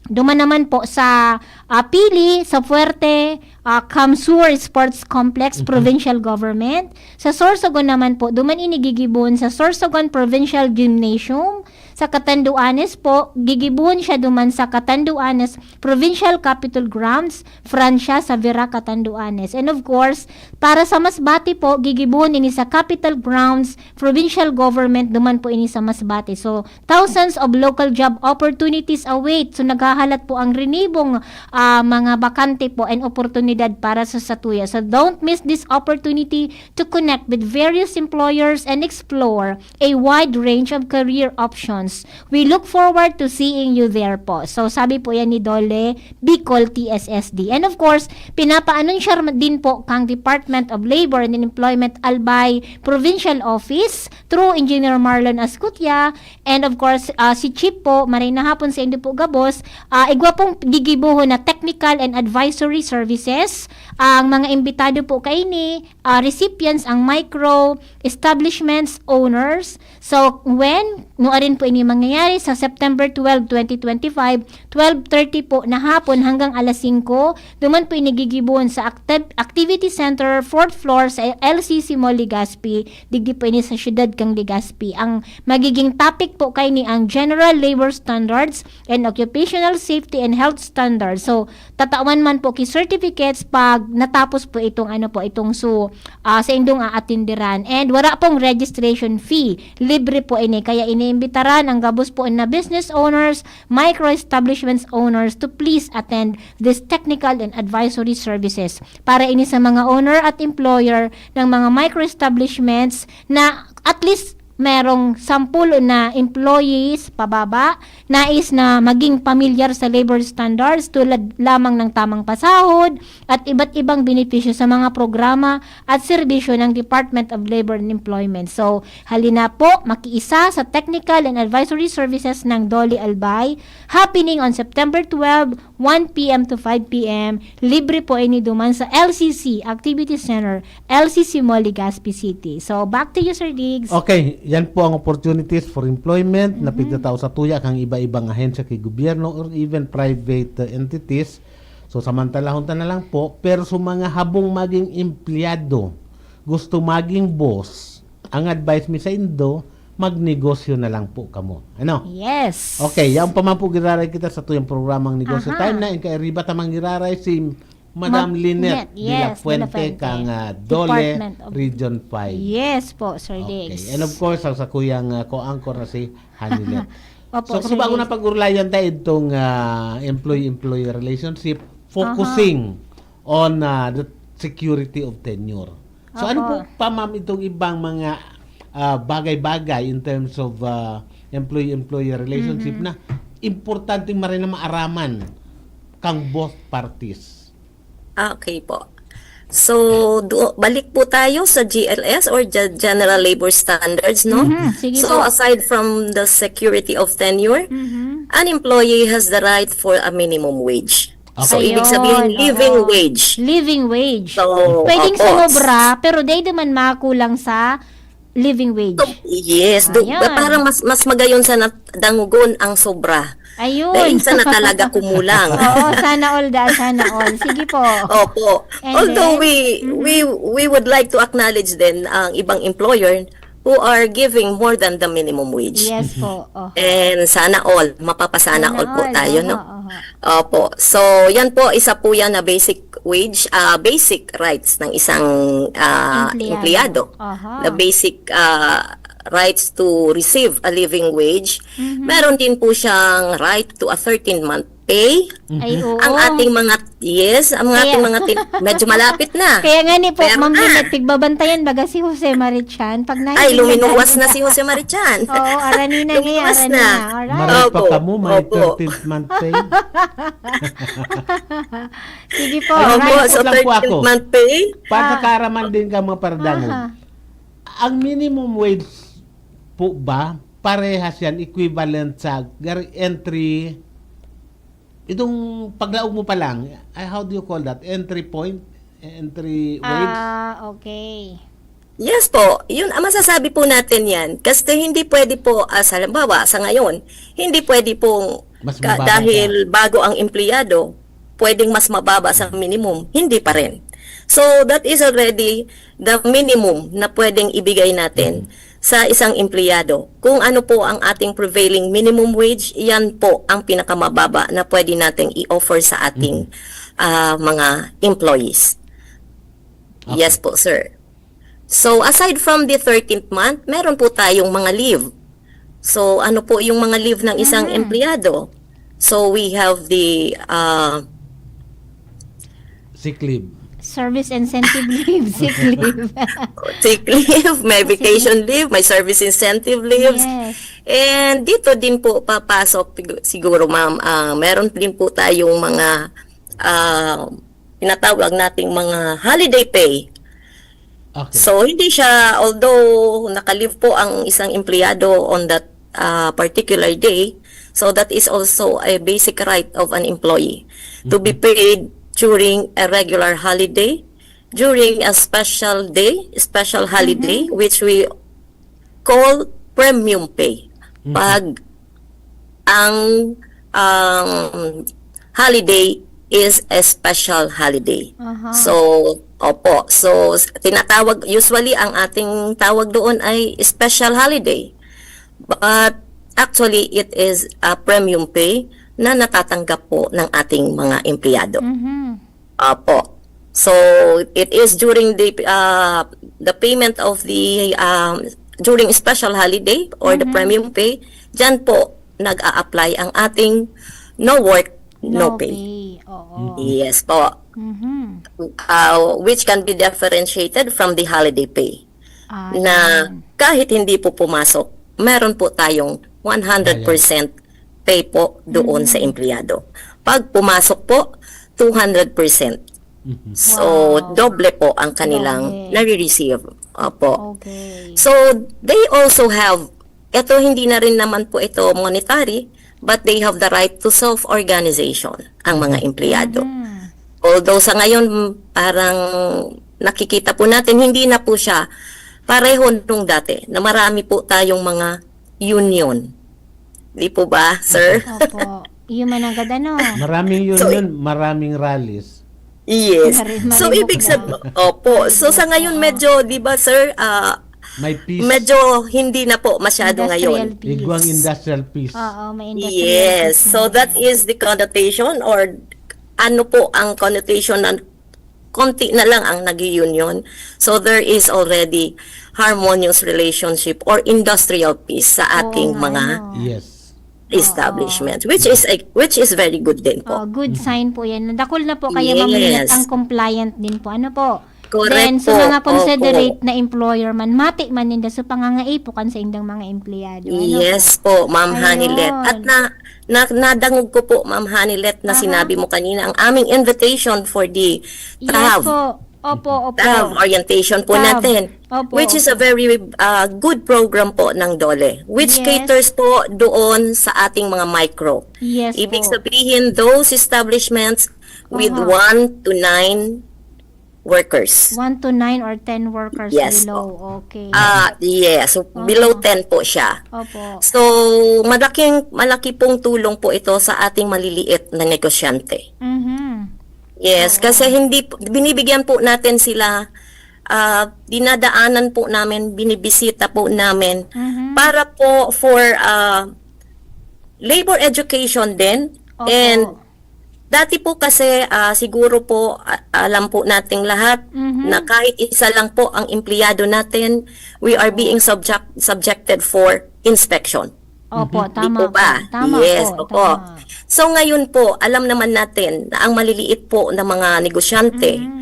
Duman naman po sa ah, Pili, sa Fuerte, ah, Cam Sur Sports Complex, Mhm. Provincial Government. Sa Sorsogon naman po, duman ini gigibohon sa Sorsogon Provincial Gymnasium. Sa Catanduanes po, gigibohon siya duman sa Catanduanes Provincial Capitol Grounds, Francia, sa Vera, Catanduanes. And of course, para sa Masbate po, gigibohon ini sa Capitol Grounds, Provincial Government, duman po ini sa Masbate. So, thousands of local job opportunities await. So, naghahalat po ang rinibong ah, mga bakante po and oportunidad para sa satuya. So, don't miss this opportunity to connect with various employers and explore a wide range of career options. We look forward to seeing you there po. So, sabi po yan ni DOLE Bicol T S S D. And of course, pinapaanunsya din po kang Department of Labor and Employment Albay Provincial Office through Engineer Marlon Ascutia. And of course, ah, si Chief po, maray na hapon sa indo po gabos, ah, igwa pong gigibohon na technical and advisory services. Ang mga imbitado po kaini, ah, recipients ang micro establishments owners. So, when? Nuarin po ini mangyayari sa September twelve, twenty twenty-five, twelve thirty po na hapon hanggang alas singko. Duman po ini gigibohon sa activ- Activity Center, fourth floor sa L C C Mall, Legazpi. Digdi po ini sa siyudad kang Legazpi. Ang magiging topic po kaini ang General Labor Standards and Occupational Safety and Health Standards. So, tatawan man po ki certificates pag natapos po itong ano po, itong su, ah, sa indong aatindiran. And wala pong registration fee. Libre po ini. Kaya iniimbitaran ang gabos po na business owners, micro establishments owners to please attend this technical and advisory services. Para ini sa mga owner at employer ng mga micro establishments na at least merong sampulo na employees pababa, nais na maging pamilyar sa labor standards tulad lamang ng tamang pasahod at iba't ibang benepisyo sa mga programa at serbisyo ng Department of Labor and Employment. So, halina po, makiisa sa Technical and Advisory Services ng DOLE Albay, happening on September twelve, one p m to five p m. Libre po ini duman sa L C C Activity Center, L C C Mall, Legazpi City. So, back to you, Sir Diggs. Okay, yan po ang opportunities for employment na Mhm. pigtatao sa tuya kang iba-ibang ahensya kay gobyerno or even private, uh, entities. So, samantalahon ta na lang po, pero sa mga habong maging empleyado, gusto maging boss, ang advice mi sa indo, magnegosyo na lang po kamo. Ano? Yes. Okay, yan pa man po giraray kita sa tuyang programang Negosyo Aha. Time na, ika iriba ta man giraray si Madam Mag- Lynette Lynette, de la yes, de la Fuente Fuente. kang, ah, DOLE Department of Region five. Yes po, Sir Okay. Diggs. And of course, ang sakuyang, ah, co-anchor na si Hanilet. Opo, So, kasi Sir bago Diggs. na pag-urlayan tayo itong, ah, employee-employer relationship, focusing Aha. on, ah, the security of tenure. So, ano Opo. po pa, ma'am, itong ibang mga, ah, bagay-bagay in terms of, ah, employee-employer relationship Mhm. na importanteng maray na maaraman kang both parties? Ah, okay po. So, do, balik po tayo sa G L S or Ge-, General Labor Standards, no? Mhm, sige So, po. aside from the security of tenure, Mhm. an employee has the right for a minimum wage. So, Okay. ibig sabihin, Ayun, living oo. wage. Living wage. So, Pwedeng opo. sumobra, pero dai naman makulang sa living wage. So, yes, do, Ayan. parang mas, mas magayon sana dangogon ang sobra. Ayun. Dahil sana talaga kumulang. Oo, sana all da, sana all. Sige po. Opo. And Although then, we, mhm. we, we would like to acknowledge din ang ibang employer who are giving more than the minimum wage. Yes po. Oh. And sana all, mapapasana Sana all po all. tayo, no? Oho, oho. Opo. So, yan po, isa po yan na basic wage, ah, basic rights ng isang, ah, Empleyado. empleyado. Aha. The basic, ah, rights to receive a living wage. Mhm. Meron din po siyang right to a thirteen-month pay. Ay, Mhm. oo. Ang ating mga, yes, ang Kaya ating mga tin-, medyo malapit na. Kaya nga ni po, Pero Ma'am na. Lynette, pigbabantayan baga si Jose Marichan. Pag Ay, nahiling na luminuwas na. na si Jose Marichan. Oo, arani na niya, Luminuwas arani na. na. Alright. Maray pa Opo, kamo, may opo. thirteenth month pay. Sige po, Ay, Opo, alright. so Lang po ako. thirteenth month pay. Para Ah. kaaraman din ka mga paradangog. Aha. Ang minimum wage po ba, parehas yan, equivalent sa gar-, entry, itong paglaog mo pa lang, ah, how do you call that? Entry point? Entry wage? Ah, okay. Yes po. Yun, ang masasabi po natin yan. Kasi hindi pwede po, ah, sa halimbawa, sa ngayon, hindi pwede pong Mas ka-, mababa dahil pa. bago ang empleyado, pwedeng mas mababa sa minimum. Hindi pa rin. So, that is already the minimum na pwedeng ibigay natin Mhm. sa isang empleyado. Kung ano po ang ating prevailing minimum wage, yan po ang pinakamababa na pwede nating i-offer sa ating, Mhm. ah, mga employees. Okay. Yes po, sir. So, aside from the thirteenth month, meron po tayong mga leave. So, ano po yung mga leave ng isang Mhm. empleyado? So, we have the, ah, Sick leave. Service incentive leave, sick leave. sick leave, may Kasi vacation leave, may service incentive leaves. Yes. And dito din po papasok, sig-, siguro, ma'am, ah, meron din po tayong mga, ah, tinatawag nating mga holiday pay. Okay. So, hindi siya, although naka-leave po ang isang empleyado on that, ah, particular day, so that is also a basic right of an employee to be Mhm. paid during a regular holiday, during a special day, special holiday, Mhm. which we call premium pay. Mhm. Pag ang, ang holiday is a special holiday. Aha. So, opo. So, s-, tinatawag, usually ang ating tawag doon ay special holiday. But actually, it is a premium pay na natatanggap po ng ating mga empleyado. Mhm. Opo. So, it is during the, ah, the payment of the, um, during special holiday or the Mhm. premium pay, diyan po nag-a-apply ang ating no work, no No pay. pay. Oo. Mhm. Yes po. Mhm. Ah, which can be differentiated from the holiday pay. Ah, na yan. Kahit hindi po pumasok, meron po tayong one hundred percent pay po doon sa empleyado. Pag pumasok po, two hundred percent. Mhm. So, Wow. Doble po ang kanilang Doble. Nare-receive. Opo. Okay. So, they also have, eto hindi na rin naman po ito monetary, but they have the right to self-organization, ang mga empleyado. Mm. Although sa ngayon, parang nakikita po natin, hindi na po siya pareho nung dati, na marami po tayong mga union. Di po ba, sir? Opo. Yun man agad, ano? Maraming So, union, maraming rallies. Yes. Mari-, So, maribok ibig daw. sab-, opo. So, sa ngayon, Oo. medyo, di ba, sir, ah, May peace. medyo hindi na po masyado Industrial ngayon. peace. Igwang industrial peace. Oo, may industrial Yes. peace So, na that yan. is the connotation or ano po ang connotation na konti na lang ang nag-union. So, there is already harmonious relationship or industrial peace sa Oo ating nga, mga no? Yes. establishment, Oo. which is a, which is very good din po. Oh, good sign po yan. Dakul na po kayo, Ma'am Lynette, Yes. ang compliant din po. Ano po? Correct Then, sa po. mga considerate Opo. na employer man, mati man ninda sa pangangaipo kan sa indang mga empleyado. Ano Yes po? po, Ma'am Hanilet. At Ayun. na, na, nadangog ko po, Ma'am Hanilet, na Aha. sinabi mo kanina, ang aming invitation for the Yes TAV. po. Opo, opo. TAV orientation po TAV. natin, Opo, which is a opo. very, ah, good program po ng DOLE, which Yes. caters po doon sa ating mga micro. Yes Ibig po. sabihin, those establishments with Aha. one to nine workers. One to nine or ten workers Yes below. po. Okay. Ah, yes. So, below Aha. ten po siya. Opo. So, malaking, malaki pong tulong po ito sa ating maliliit na negosyante. Mhm. Yes, Oo. kasi hindi p-, binibigyan po natin sila, ah, dinadaanan po namin, binibisita po namin Mhm. para po for, ah, labor education din. Opo. And dati po kasi, ah, siguro po, a-, alam po nating lahat Mhm. na kahit isa lang po ang empleyado natin, we are Oo. being subject-, subjected for inspection. Opo, Mhm. Di tama po po. ba? Tama Yes, po, opo. tama. So ngayon po, alam naman natin na ang maliliit po na mga negosyante Mhm.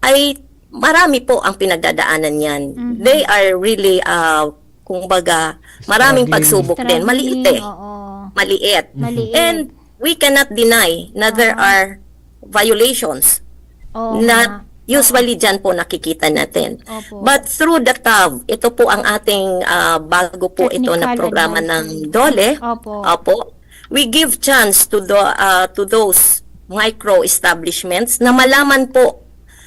ay marami po ang pinagdadaanan niyan. Mhm. They are really, ah, kumbaga, maraming Struggling. pagsubok din. Maliit Struggling, eh. oo. Maliit. Maliit. And we cannot deny na there Ah. are violations Oo na nga. usually Oo. dyan po nakikita natin. Opo. But through the TAV, ito po ang ating, ah, bago po ito na Technical programa ng advisory. DOLE. Opo. Opo. We give chance to the, ah, to those micro establishments na malaman po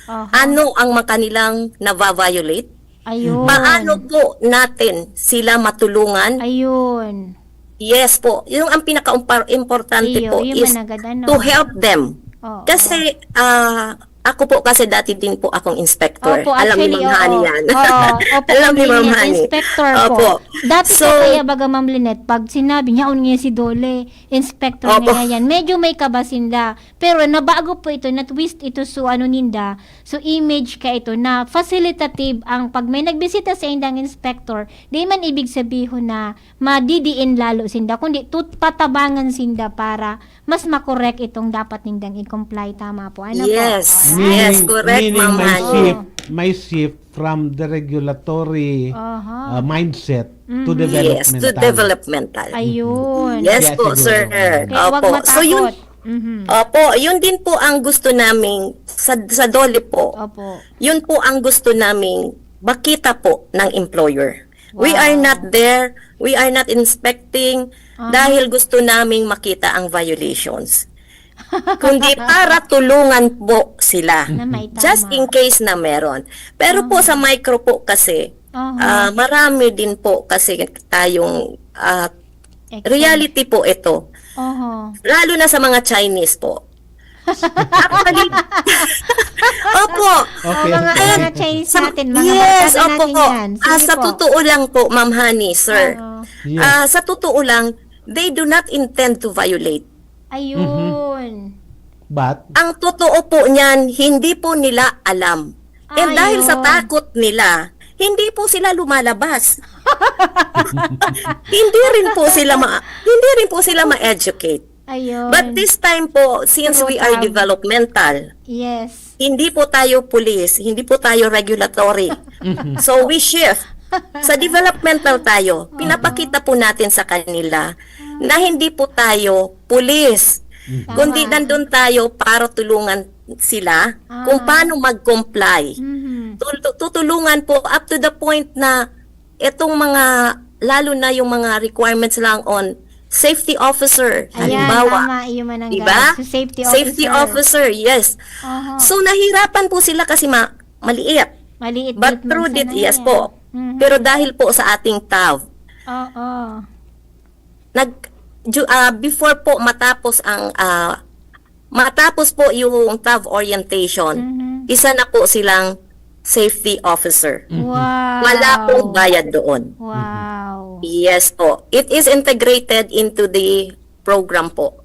Aha. ano ang mga kanilang nava-violate, Ayun. paano po natin sila matulungan. Ayun. Yes po. Yung ang pinaka-umpar-, importante Iyo, po yun is man agad, ano. to help them. Oo. Kasi, ah, ako po kasi dati din po akong inspector. Opo, Alam ni actually, Ma'am Hani oo. yan. Oo, opo, Alam ni Ma'am Ma'am Lynette, Hani. inspector po. Opo. Dati So po kaya, baga, Ma'am Lynette, pag sinabi niya, "On nga si DOLE, inspector Opo. nga yan," medyo may kaba sinda. Pero nabago po ito, na-twist ito, so ano ninda, so image ka ito, na facilitative ang pag may nagbisita sa indang inspector, di man ibig sabihon na madidiin lalo sinda, kundi tut-, patabangan sinda para mas makorek itong dapat nindang i-comply. Tama po. Ano po? Yes. Alright. Yes, Meaning, correct, meaning Ma'am may Hani. shift, may shift from the regulatory, Aha. uh, mindset to Mm. Yes, to developmental. developmental. Ayun. Yes Kaya po, siguro, sir. Kaya wag Opo. So, yun, matakot. Mhm. opo, yun din po ang gusto naming sa, sa DOLE po. Opo. Yun po ang gusto naming makita po ng employer. We are Wow. not there, we are not inspecting Aha. dahil gusto naming makita ang violations. Kundi para tulungan po sila. Na may Just tama. in case na meron. Pero po Aha. sa micro po kasi, Aha. ah, marami din po kasi tayong, ah, Ex- reality po ito. Aha. Lalo na sa mga Chinese po. Actually, opo. Okay, Ang mga, okay. mga Chinese Sa, natin, mga yes, barkada opo. natin yan. Ah, Sige sa po. totoo lang po, Ma'am Honey, sir. Oo. Yes. Ah, sa totoo lang, they do not intend to violate. Ayun. Mhm. But Ang totoo po niyan, hindi po nila alam. And dahil sa Ayun. takot nila, hindi po sila lumalabas. Hindi rin po sila ma-, hindi rin po sila ma-educate. Ayun. But this time po, since Through we are TAV. developmental, Yes. hindi po tayo police, hindi po tayo regulatory. So we shift. Sa developmental tayo, pinapakita po natin sa kanila na hindi po tayo police, kundi nandun tayo para tulungan sila kung paano mag-comply. Tul- tutulungan po up to the point na itong mga, lalo na yung mga requirements lang on safety officer, halimbawa, tama, iyo man ang, di ba? Sa safety officer. Safety officer, yes. So, nahirapan po sila kasi ma- maliit. Maliit. But through it, yes po. Pero dahil po sa ating TAV, oo, nag, ju- ah, before po matapos ang, ah, matapos po yung TAV orientation, isa na po silang safety officer. Wow. Wala pong bayad doon. Wow. Yes po. It is integrated into the program po.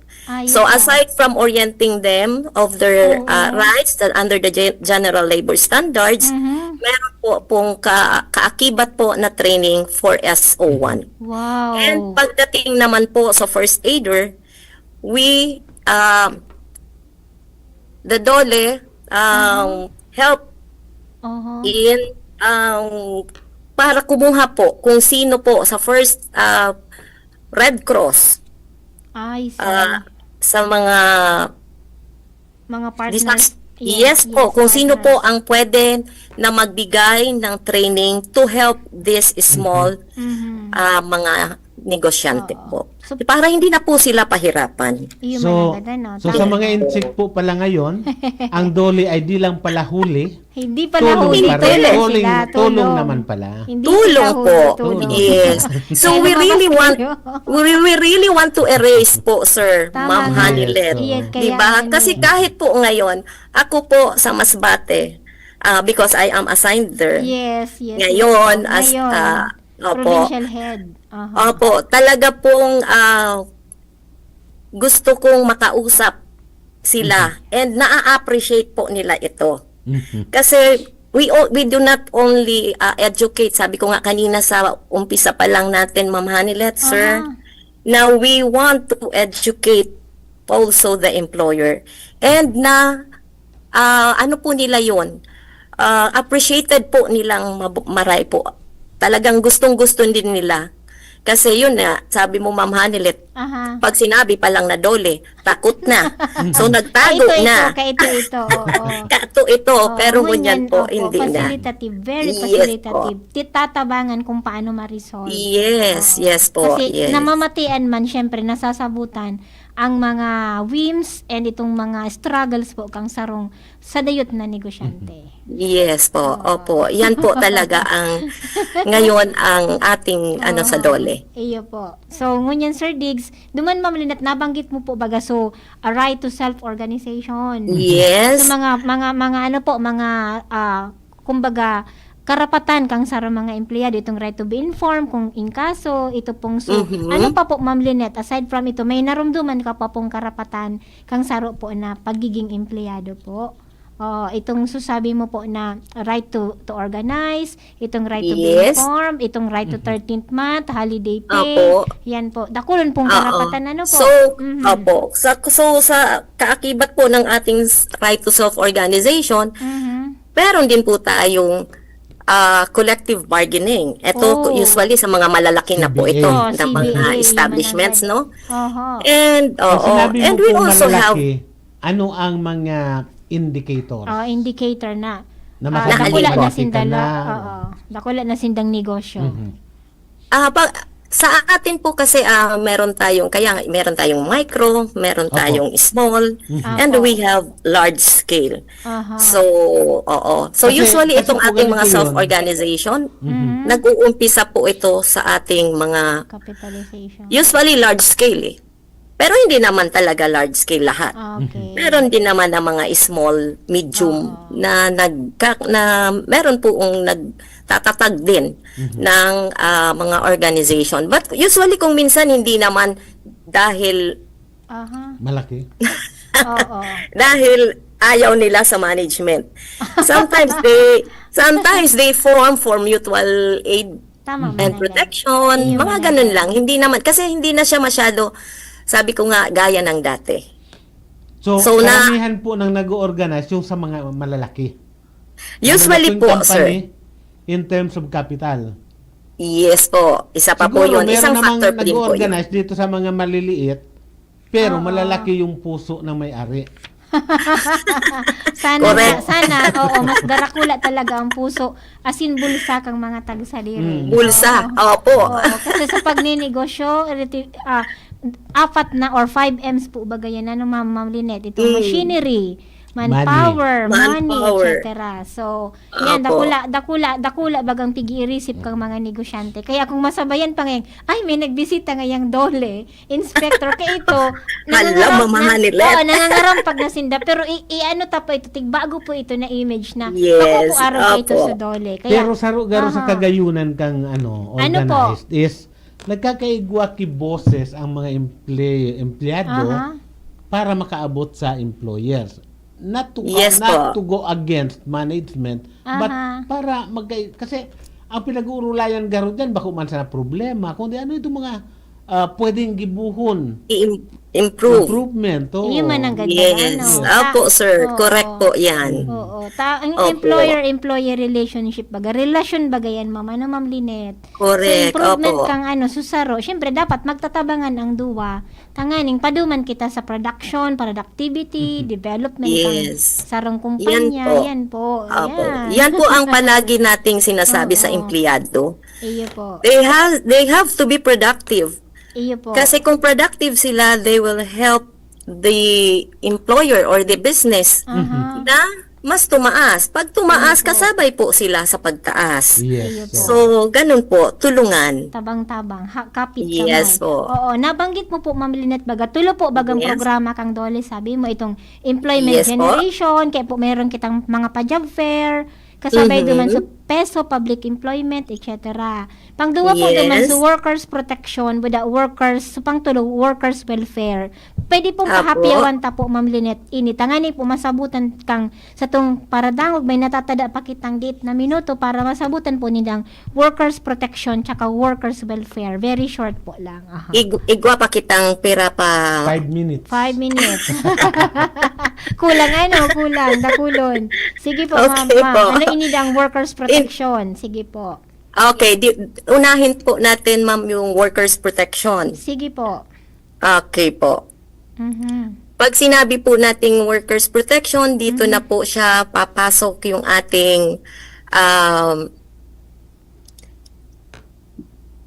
So, aside from orienting them of their, ah, rights that under the Gen- General Labor Standards, meron po pong ka- kaakibat po na training for S O one. Wow. And pagdating naman po sa first aider, we, um, the DOLE, um, help in, um, para kumuha po kung sino po sa first, ah, Red Cross, I see, ah, sa mga mga partners. Disas- yes po, kung sino po ang pwede na magbigay ng training to help this small, ah, mga negosyante po. So, para hindi na po sila pahirapan. Iyo, so, managada, no? So, sa mga insik po pala ngayon, ang DOLE ay di lang pala huli, hindi pala tulong huli, pa rin. Tulong, tulong naman pala. Tulong po. Yes. So, we really want, we, we really want to erase po, sir, Ma'am Hanilet. Di ba? Kasi kahit po ngayon, ako po sa Masbate, ah, because I am assigned there. Yes, yes. Ngayon, as, ah, opo. Provincial head. Opo, talaga pong, ah, gusto kong makausap sila and naa-appreciate po nila ito. Kasi we o- we do not only, ah, educate, sabi ko nga kanina sa umpisa pa lang natin, Ma'am Hanilet, sir, na we want to educate also the employer. And na, ah, ano po nila yun? Ah, appreciated po nilang mab- maray po. Talagang gustong-gusto din nila. Kasi yun nga, sabi mo, Ma'am Hanilet, pag sinabi pa lang na DOLE, takot na. So, nagtago na. Kaito ito, kaito ito, oo. Kato ito, pero ngunyan po, hindi na. Facilitative, very facilitative. Titatabangan kung paano ma-resolve. Yes, yes po. Kasi namamatian man, syempre, nasasabutan ang mga whims and itong mga struggles po kang sarong sadayot na negosyante. Yes po, opo. Yan po talaga ang ngayon ang ating ano sa DOLE. Iyo po. So, ngunyan, Sir Diggs, duman, Ma'am Lynette, nabanggit mo po baga, so, a right to self-organization. Yes. So, mga, mga, mga ano po, mga, ah, kumbaga, karapatan kang sarong mga empleyado, itong right to be informed, kung in kaso, ito pong, so, ano pa po, Ma'am Lynette, aside from ito, may narumduman ka pa pong karapatan kang saro po na pagiging empleyado po? Oh, itong susabi mo po na right to to organize, itong right to be informed, itong right to thirteenth month, holiday pay. Opo. Yan po. Dakulon pong karapatan, ano po? So, opo. Sa, so, sa kaakibat po ng ating s- right to self-organization, meron din po tayong ah, collective bargaining. Ito, usually sa mga malalaki na po ito, na mga establishments, no? Oho. And, oo, and we also have ano ang mga indicators? Oh, indicator na. Na ah, dakula na sindang, oo, dakula na sindang negosyo. Mhm. Ah, pa, sa atin po kasi, ah, meron tayong, kaya nga, meron tayong micro, meron tayong small, and we have large scale. Aha. So, oo. So, kasi, usually, kasi itong po ating mga ganito yun. Self-organization, nag-uumpisa po ito sa ating mga, usually large scale eh. Pero hindi naman talaga large scale lahat. Okay. Meron din naman ang mga small, medium na nagka-, na meron pong nagtatatag din ng, ah, mga organization. But usually kung minsan hindi naman dahil Aha. Malaki. Oo. Dahil ayaw nila sa management. Sometimes they sometimes they form for mutual aid and protection, mga ganun lang. Hindi naman, kasi hindi na siya masyado, sabi ko nga, gaya ng dati. So, So, na- karamihan po ng nag-o-organize yung sa mga malalaki. Usually Malalaking po, company sir. in terms of capital. Yes po. Isa pa po Siguro, yun. meron Isang namang factor po din po yun. nag-o-organize dito sa mga maliliit, pero Oo. malalaki yung puso ng may-ari. Sana Correct. nga, sana, oo, mas darakula talaga ang puso, as in bulsa kang mga tagsadiri. Mm. Bulsa, Oo. opo. Oo, kasi sa pagninegosyo, reti-, ah, apat na or five M's po ba ganyan, ano, Ma'am, Ma'am Lynette? Itong Mm. machinery, Money. manpower, money, Manpower. et cetera. So, yan, Opo. dakula, dakula, dakula bagang pig-iirisip kang mga negosyante. Kaya kung masabayan pa ngayon, "Ay, may nagbisita ngayang DOLE, inspector," kaya ito, Hala, nangangaram-, mamahan nan-, nila. oo, nangangarampag na sinda. Pero i-, i-ano ta po ito, tigbago po ito na image na Yes, makukuaro ka ito opo. sa DOLE. Kaya, Pero sa ru-, garo sa aha. kagayunan kang, ano, Ano po? organized is, nagkakaigwa ki boses ang mga emple-, empleyado Aha. para makaabot sa employers. Not to, Yes not po. to go against management, but Aha. para magkay-, kasi ang pinag-uurulayan garo dyan, bako man sana problema, kundi ano itong mga, ah, pwedeng gibuhon. I-im-, improve. Improvement, oo. Yun man ang ganda, Yes. ano. Opo, Ta-, sir. oo. Correct po yan. Oo. Ta-, ang Opo. employer-employee relationship baga, relasyon baga yan, ma'am. Ano, Ma'am Lynette? So, Correct. improvement Opo. kang, ano, susaro. Siyempre, dapat magtatabangan ang duwa. Tanganing paduman kita sa production, productivity, Mhm. development kang Yes. sarong Yan kumpanya. po. Yan po. Opo. Yan. Yan po ang palagi nating sinasabi sa Oo. empleyado. Iyo po. They have, they have to be productive. Iyo po. Kasi kung productive sila, they will help the employer or the business Aha. Mhm. na mas tumaas. Pag tumaas, Iyo po. kasabay po sila sa pagtaas. Yes, Iyo po. sir. So, ganun po, tulungan. Tabang-tabang, ha, kapit Yes kamay. po. Oo, nabanggit mo po, Ma'am Lynette, baga, tulo po bagang Yes. programa kang DOLE, sabi mo, itong employment Yes po. generation, kaya po meron kitang mga pa-job fair, kasabay Mhm. duman sa PESO, public employment, et cetera. Pangduwa po duman sa Yes. workers protection, buda workers, sa pangtulo, workers welfare. Pwede pong Apo. pahapyawan ta po, Ma'am Lynette, ini. Tangani po masabutan kang satong paradangog, may natatada pa kitang diit na minuto para masabutan po nindang workers protection tsaka workers welfare. Very short po lang. Aha. Ig-, igwa pa kitang pira pa. Five minutes. Five minutes. Kulang ano, kulang, dakulon. Sige po, ma'am, Okay ma'am. po. Ano ini dang workers In- protection? Sige po. Okay, di, unahin po natin, ma'am, yung workers protection. Sige po. Okay po. Mhm. Pag sinabi po nating workers protection, dito Mhm. na po siya papasok yung ating, um,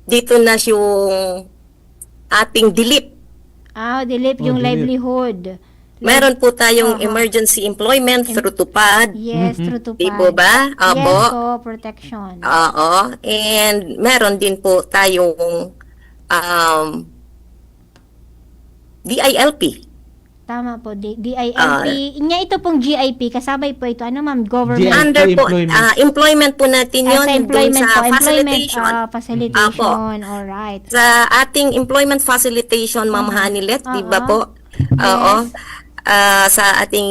dito na yung ating DILIP. Ah, DILIP, Oh, yung DILIP. livelihood. Meron po tayong Aha. emergency employment Em-, through TUPAD. Yes, Mhm. through TUPAD. Di po ba? Yes Opo. po, protection. Oo. And meron din po tayong, um, DILP. Tama po, D-, DILP. Ah. Inya ito pong GIP, kasabay po ito, ano, ma'am? Government. GIP Under po, employment. ah, employment po natin Ah, yun, sa dun employment sa po, employment, facilitation. ah, facilitation, Apo. alright. Sa ating employment facilitation, Ma'am Ah. Hanilet, di ba Oo. po? Oo. Yes. Ah, sa ating,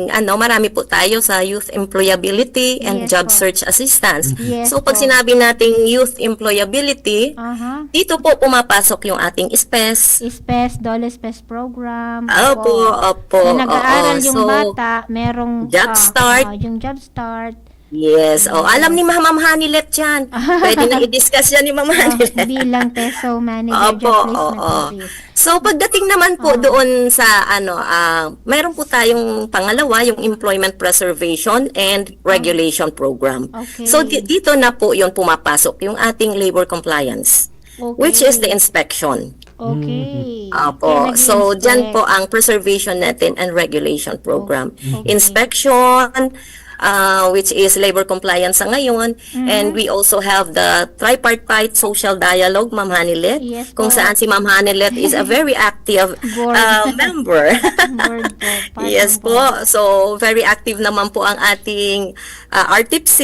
ano, marami po tayo sa youth employability and Yes job po. search assistance. Yes So, pag po. sinabi nating youth employability, Aha. dito po pumapasok yung ating SPES. SPES, DOLE SPES program. Opo, Opo. opo, Na nag-aaral oo. yung So, bata, merong, job ah, start. ah, yung job start. Yes. Oh, alam Yes. ni Ma'am Hanilet yan. Pwede na i-discuss yan ni Ma'am Ah, Hanilet. bilang PESO manager, Opo, job placement oo. office. So, pagdating naman po Ah. doon sa, ano, ah, meron po tayong pangalawa, yung Employment Preservation and Ah. Regulation Program. Okay. So, di-, dito na po yun pumapasok, yung ating labor compliance, which is the Okay. inspection. Okay. Opo. Kaya So, dyan nag-i-inspect. po ang preservation natin and regulation program. Okay. Inspection, ah, which is labor compliance sa ngayon. Mhm. And we also have the tripartite social dialogue, Ma'am Hanilet, Yes kung po. saan si Ma'am Hanilet is a very active, Board. ah, member. Board po. Part Yes ng po. board. So, very active naman po ang ating, ah, R T P C.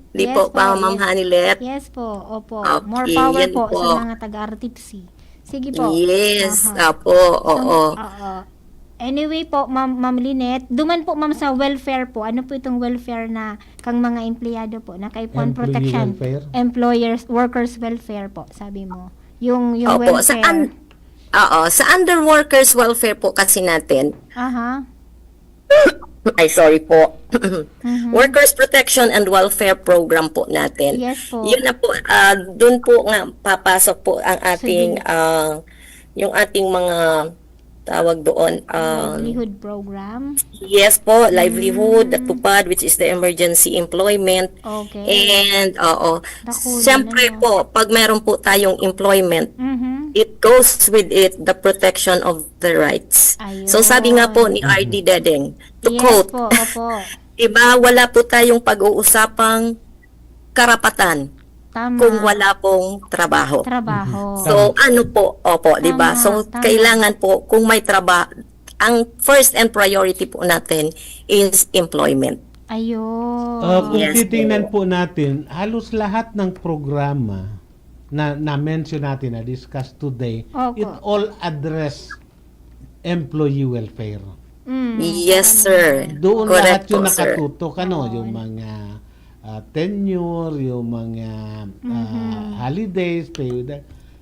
Di Yes po ba, po, Ma'am yes. Hanilet? Yes po, opo. Okay, More power yan po po. sa mga taga-R T P C. Sige po. Yes, Aha. apo, So, oo. oo. Anyway po, Ma'am, Ma'am Lynette, duman po, ma'am, sa welfare po. Ano po itong welfare na kang mga empleyado po? Na kay Puan Employee Protection, welfare? Employers, Workers Welfare po, sabi mo. Yung, yung Opo, sa welfare. un-, oo, sa under workers welfare po kasi natin, Aha. Ay, sorry po. Mhm. Workers Protection and Welfare Program po natin. Yes po. Yun na po, ah, dun po nga papasok po ang ating, Sige. ah, yung ating mga tawag doon, ah, Livelihood program? Yes po, livelihood, the Mm. TUPAD, which is the emergency employment. Okay. And, oo, Naku, siyempre ano? po, pag meron po tayong employment, Mhm. it goes with it the protection of the rights. So, sabi nga po Ayun. ni R D Dedeng, to Yes quote, po, opo. "Diba, wala po tayong pag-uusapang karapatan Tama. kung wala pong trabaho." Trabaho. Mhm. So, Tama. ano po, opo, 'di ba? Tama, So, tama. kailangan po kung may traba-, ang first and priority po natin is employment. Ayun. Ah, kung Yes titingnan po. po natin, halos lahat ng programa na na-mention natin, na-discuss today, Opo. it all address employee welfare. Mm, Yes, parang sir. Doon Correct lahat yun po, sir. nakatutok, ano, Oo. yung mga, ah, tenure, yung mga, ah, Mhm. holidays, pay,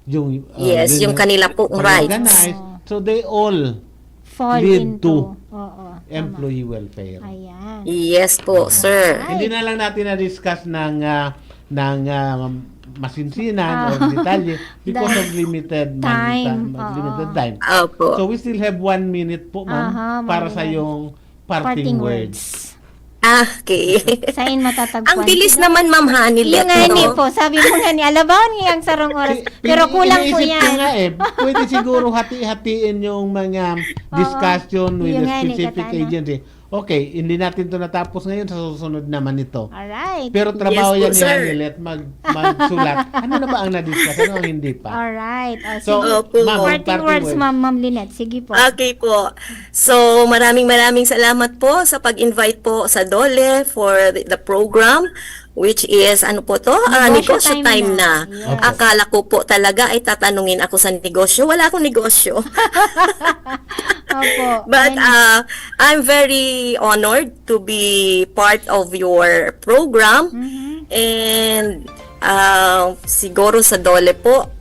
yung, ah, Yes, yung renew-, kanila pong rights. reorganize. Oo. So, they all Fall lead into, to, oo, tama. employee welfare. Ayan. Yes po, Ayan. sir. Hindi Right. na lang natin na-discuss ng, ah, ng, ah, masinsinan Ah. or detalye because Dahil of limited man-, time, ta-, oo. limited time. Opo. So, we still have one minute po, ma'am, Aha, para one sa minute. iyong parting Parting words. words. Ah, okay. Saan matatagpuan Ang bilis sila? naman, Ma'am Honey Yung Let, nga ni no? po, sabi mo nga ni, alabaw niya ang sarong oras, Pi-, pero pi-, kulang po iniisip ko yan. nga eh, pwede siguro hati-hatiin yung mga Oo. discussion with Yung a nga ni, specific Katano. agency. Okay, hindi natin 'to natapos ngayon, sa susunod naman ito. Alright. Pero trabaho Yes po, yan ni sir. Honey Let, mag-, magsulat. Ano na ba ang na-discuss? Ano ang hindi pa? Alright. O, So, sige. Opo. ma'am, Parting parting words, words. ma'am, Ma'am Lynette. Sige po. Okay po. So, maraming, maraming salamat po sa pag-invite po sa DOLE for the, the program, which is, ano po 'to? Ah, Negosyo Negosyo Time Time na. na. Yes. Opo. Akala ko po talaga ay tatanungin ako sa negosyo. Wala akong negosyo. Opo. But, And ah, I'm very honored to be part of your program. Mhm. And, ah, siguro sa DOLE po,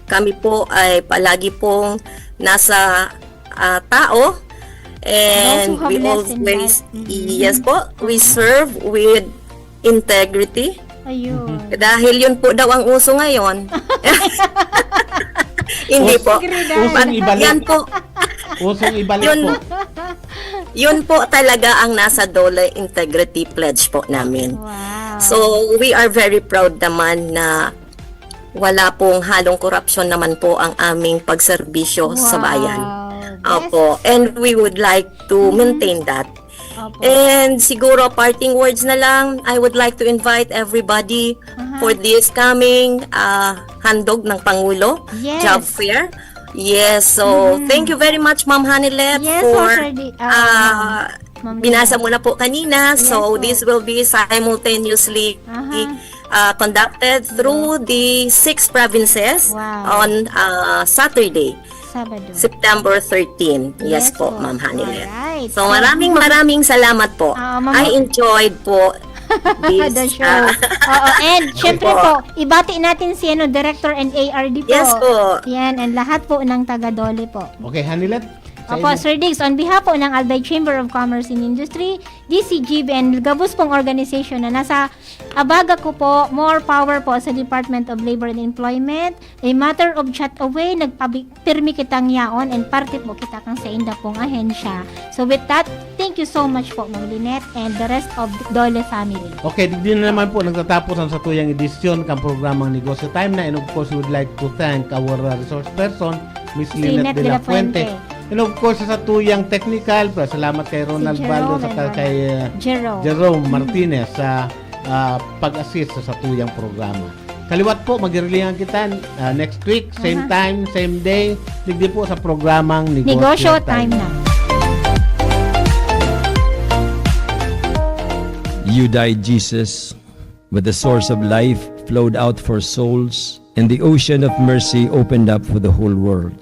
kami po ay palagi pong nasa, ah, tao. And Those who have we less than always, that. Mm-mm. yes po, we Mhm. serve with integrity. Ayun. Dahil yun po daw ang uso ngayon. Hindi Us-, po. Usong ibalik. Yan po. Usong ibalik Yun, po. yun po talaga ang nasa DOLE Integrity Pledge po namin. Wow. So, we are very proud naman na wala pong halong korupsyon naman po ang aming pagserbisyo sa bayan. Wow. Opo. Best. And we would like to Mhm. maintain that. Opo. And siguro, parting words na lang, I would like to invite everybody Aha. for this coming, ah, Handog ng Pangulo Yes. Job Fair. Yes, so Mhm. thank you very much, Ma'am Hanilet, Yes, for, Sir Di-, ah, ah, Ma'am binasa Lina. mo na po kanina. Yes So, po. this will be simultaneously, Aha. ah, conducted through the six provinces Wow. on, ah, Saturday. Sabado. September thirteen. Yes Yes po, po. Ma'am Hanilet. Alright. So, So, maraming, maraming salamat po. Ah, ma'am, I enjoyed po this, The show. ah, Oo, and syempre Opo. po, ibati natin si, ano, Director and A R D po. Yes po. Yan, and lahat po ng taga-DOLE po. Okay, Hanilet, sa Opo, inyo. Sir Diggs, on behalf po ng Albay Chamber of Commerce and Industry, D C G B, and gabos pong organization na nasa abaga ko po, more power po sa Department of Labor and Employment. A matter of chat away, nagpabi-, pirmi kitang yaon and parte po kita kan sainda pong ahensya. So with that, thank you so much po, Ma'am Lynette, and the rest of DOLE family. Okay, digdi na naman po nagtatapos ang satuyang edisyon kan programang Negosyo Time na. And of course, we would like to thank our, uh, resource person, Miss Si Lynette Lynette de la de la Fuente. Fuente. And of course, sa satuyang technical, pa-, salamat kay Si Ronald Jerome Baldo, saka and kay, uh, Jerome. Jerome Mm. Martinez sa, uh, pag-assist sa satuyang programa. Kaliwat po, magirilingan kita, ah, next week, same Aha. time, same day, digdi po sa programang Negosyo Negosyo Time Time. na. You died, Jesus, but the source of life flowed out for souls, and the ocean of mercy opened up for the whole world.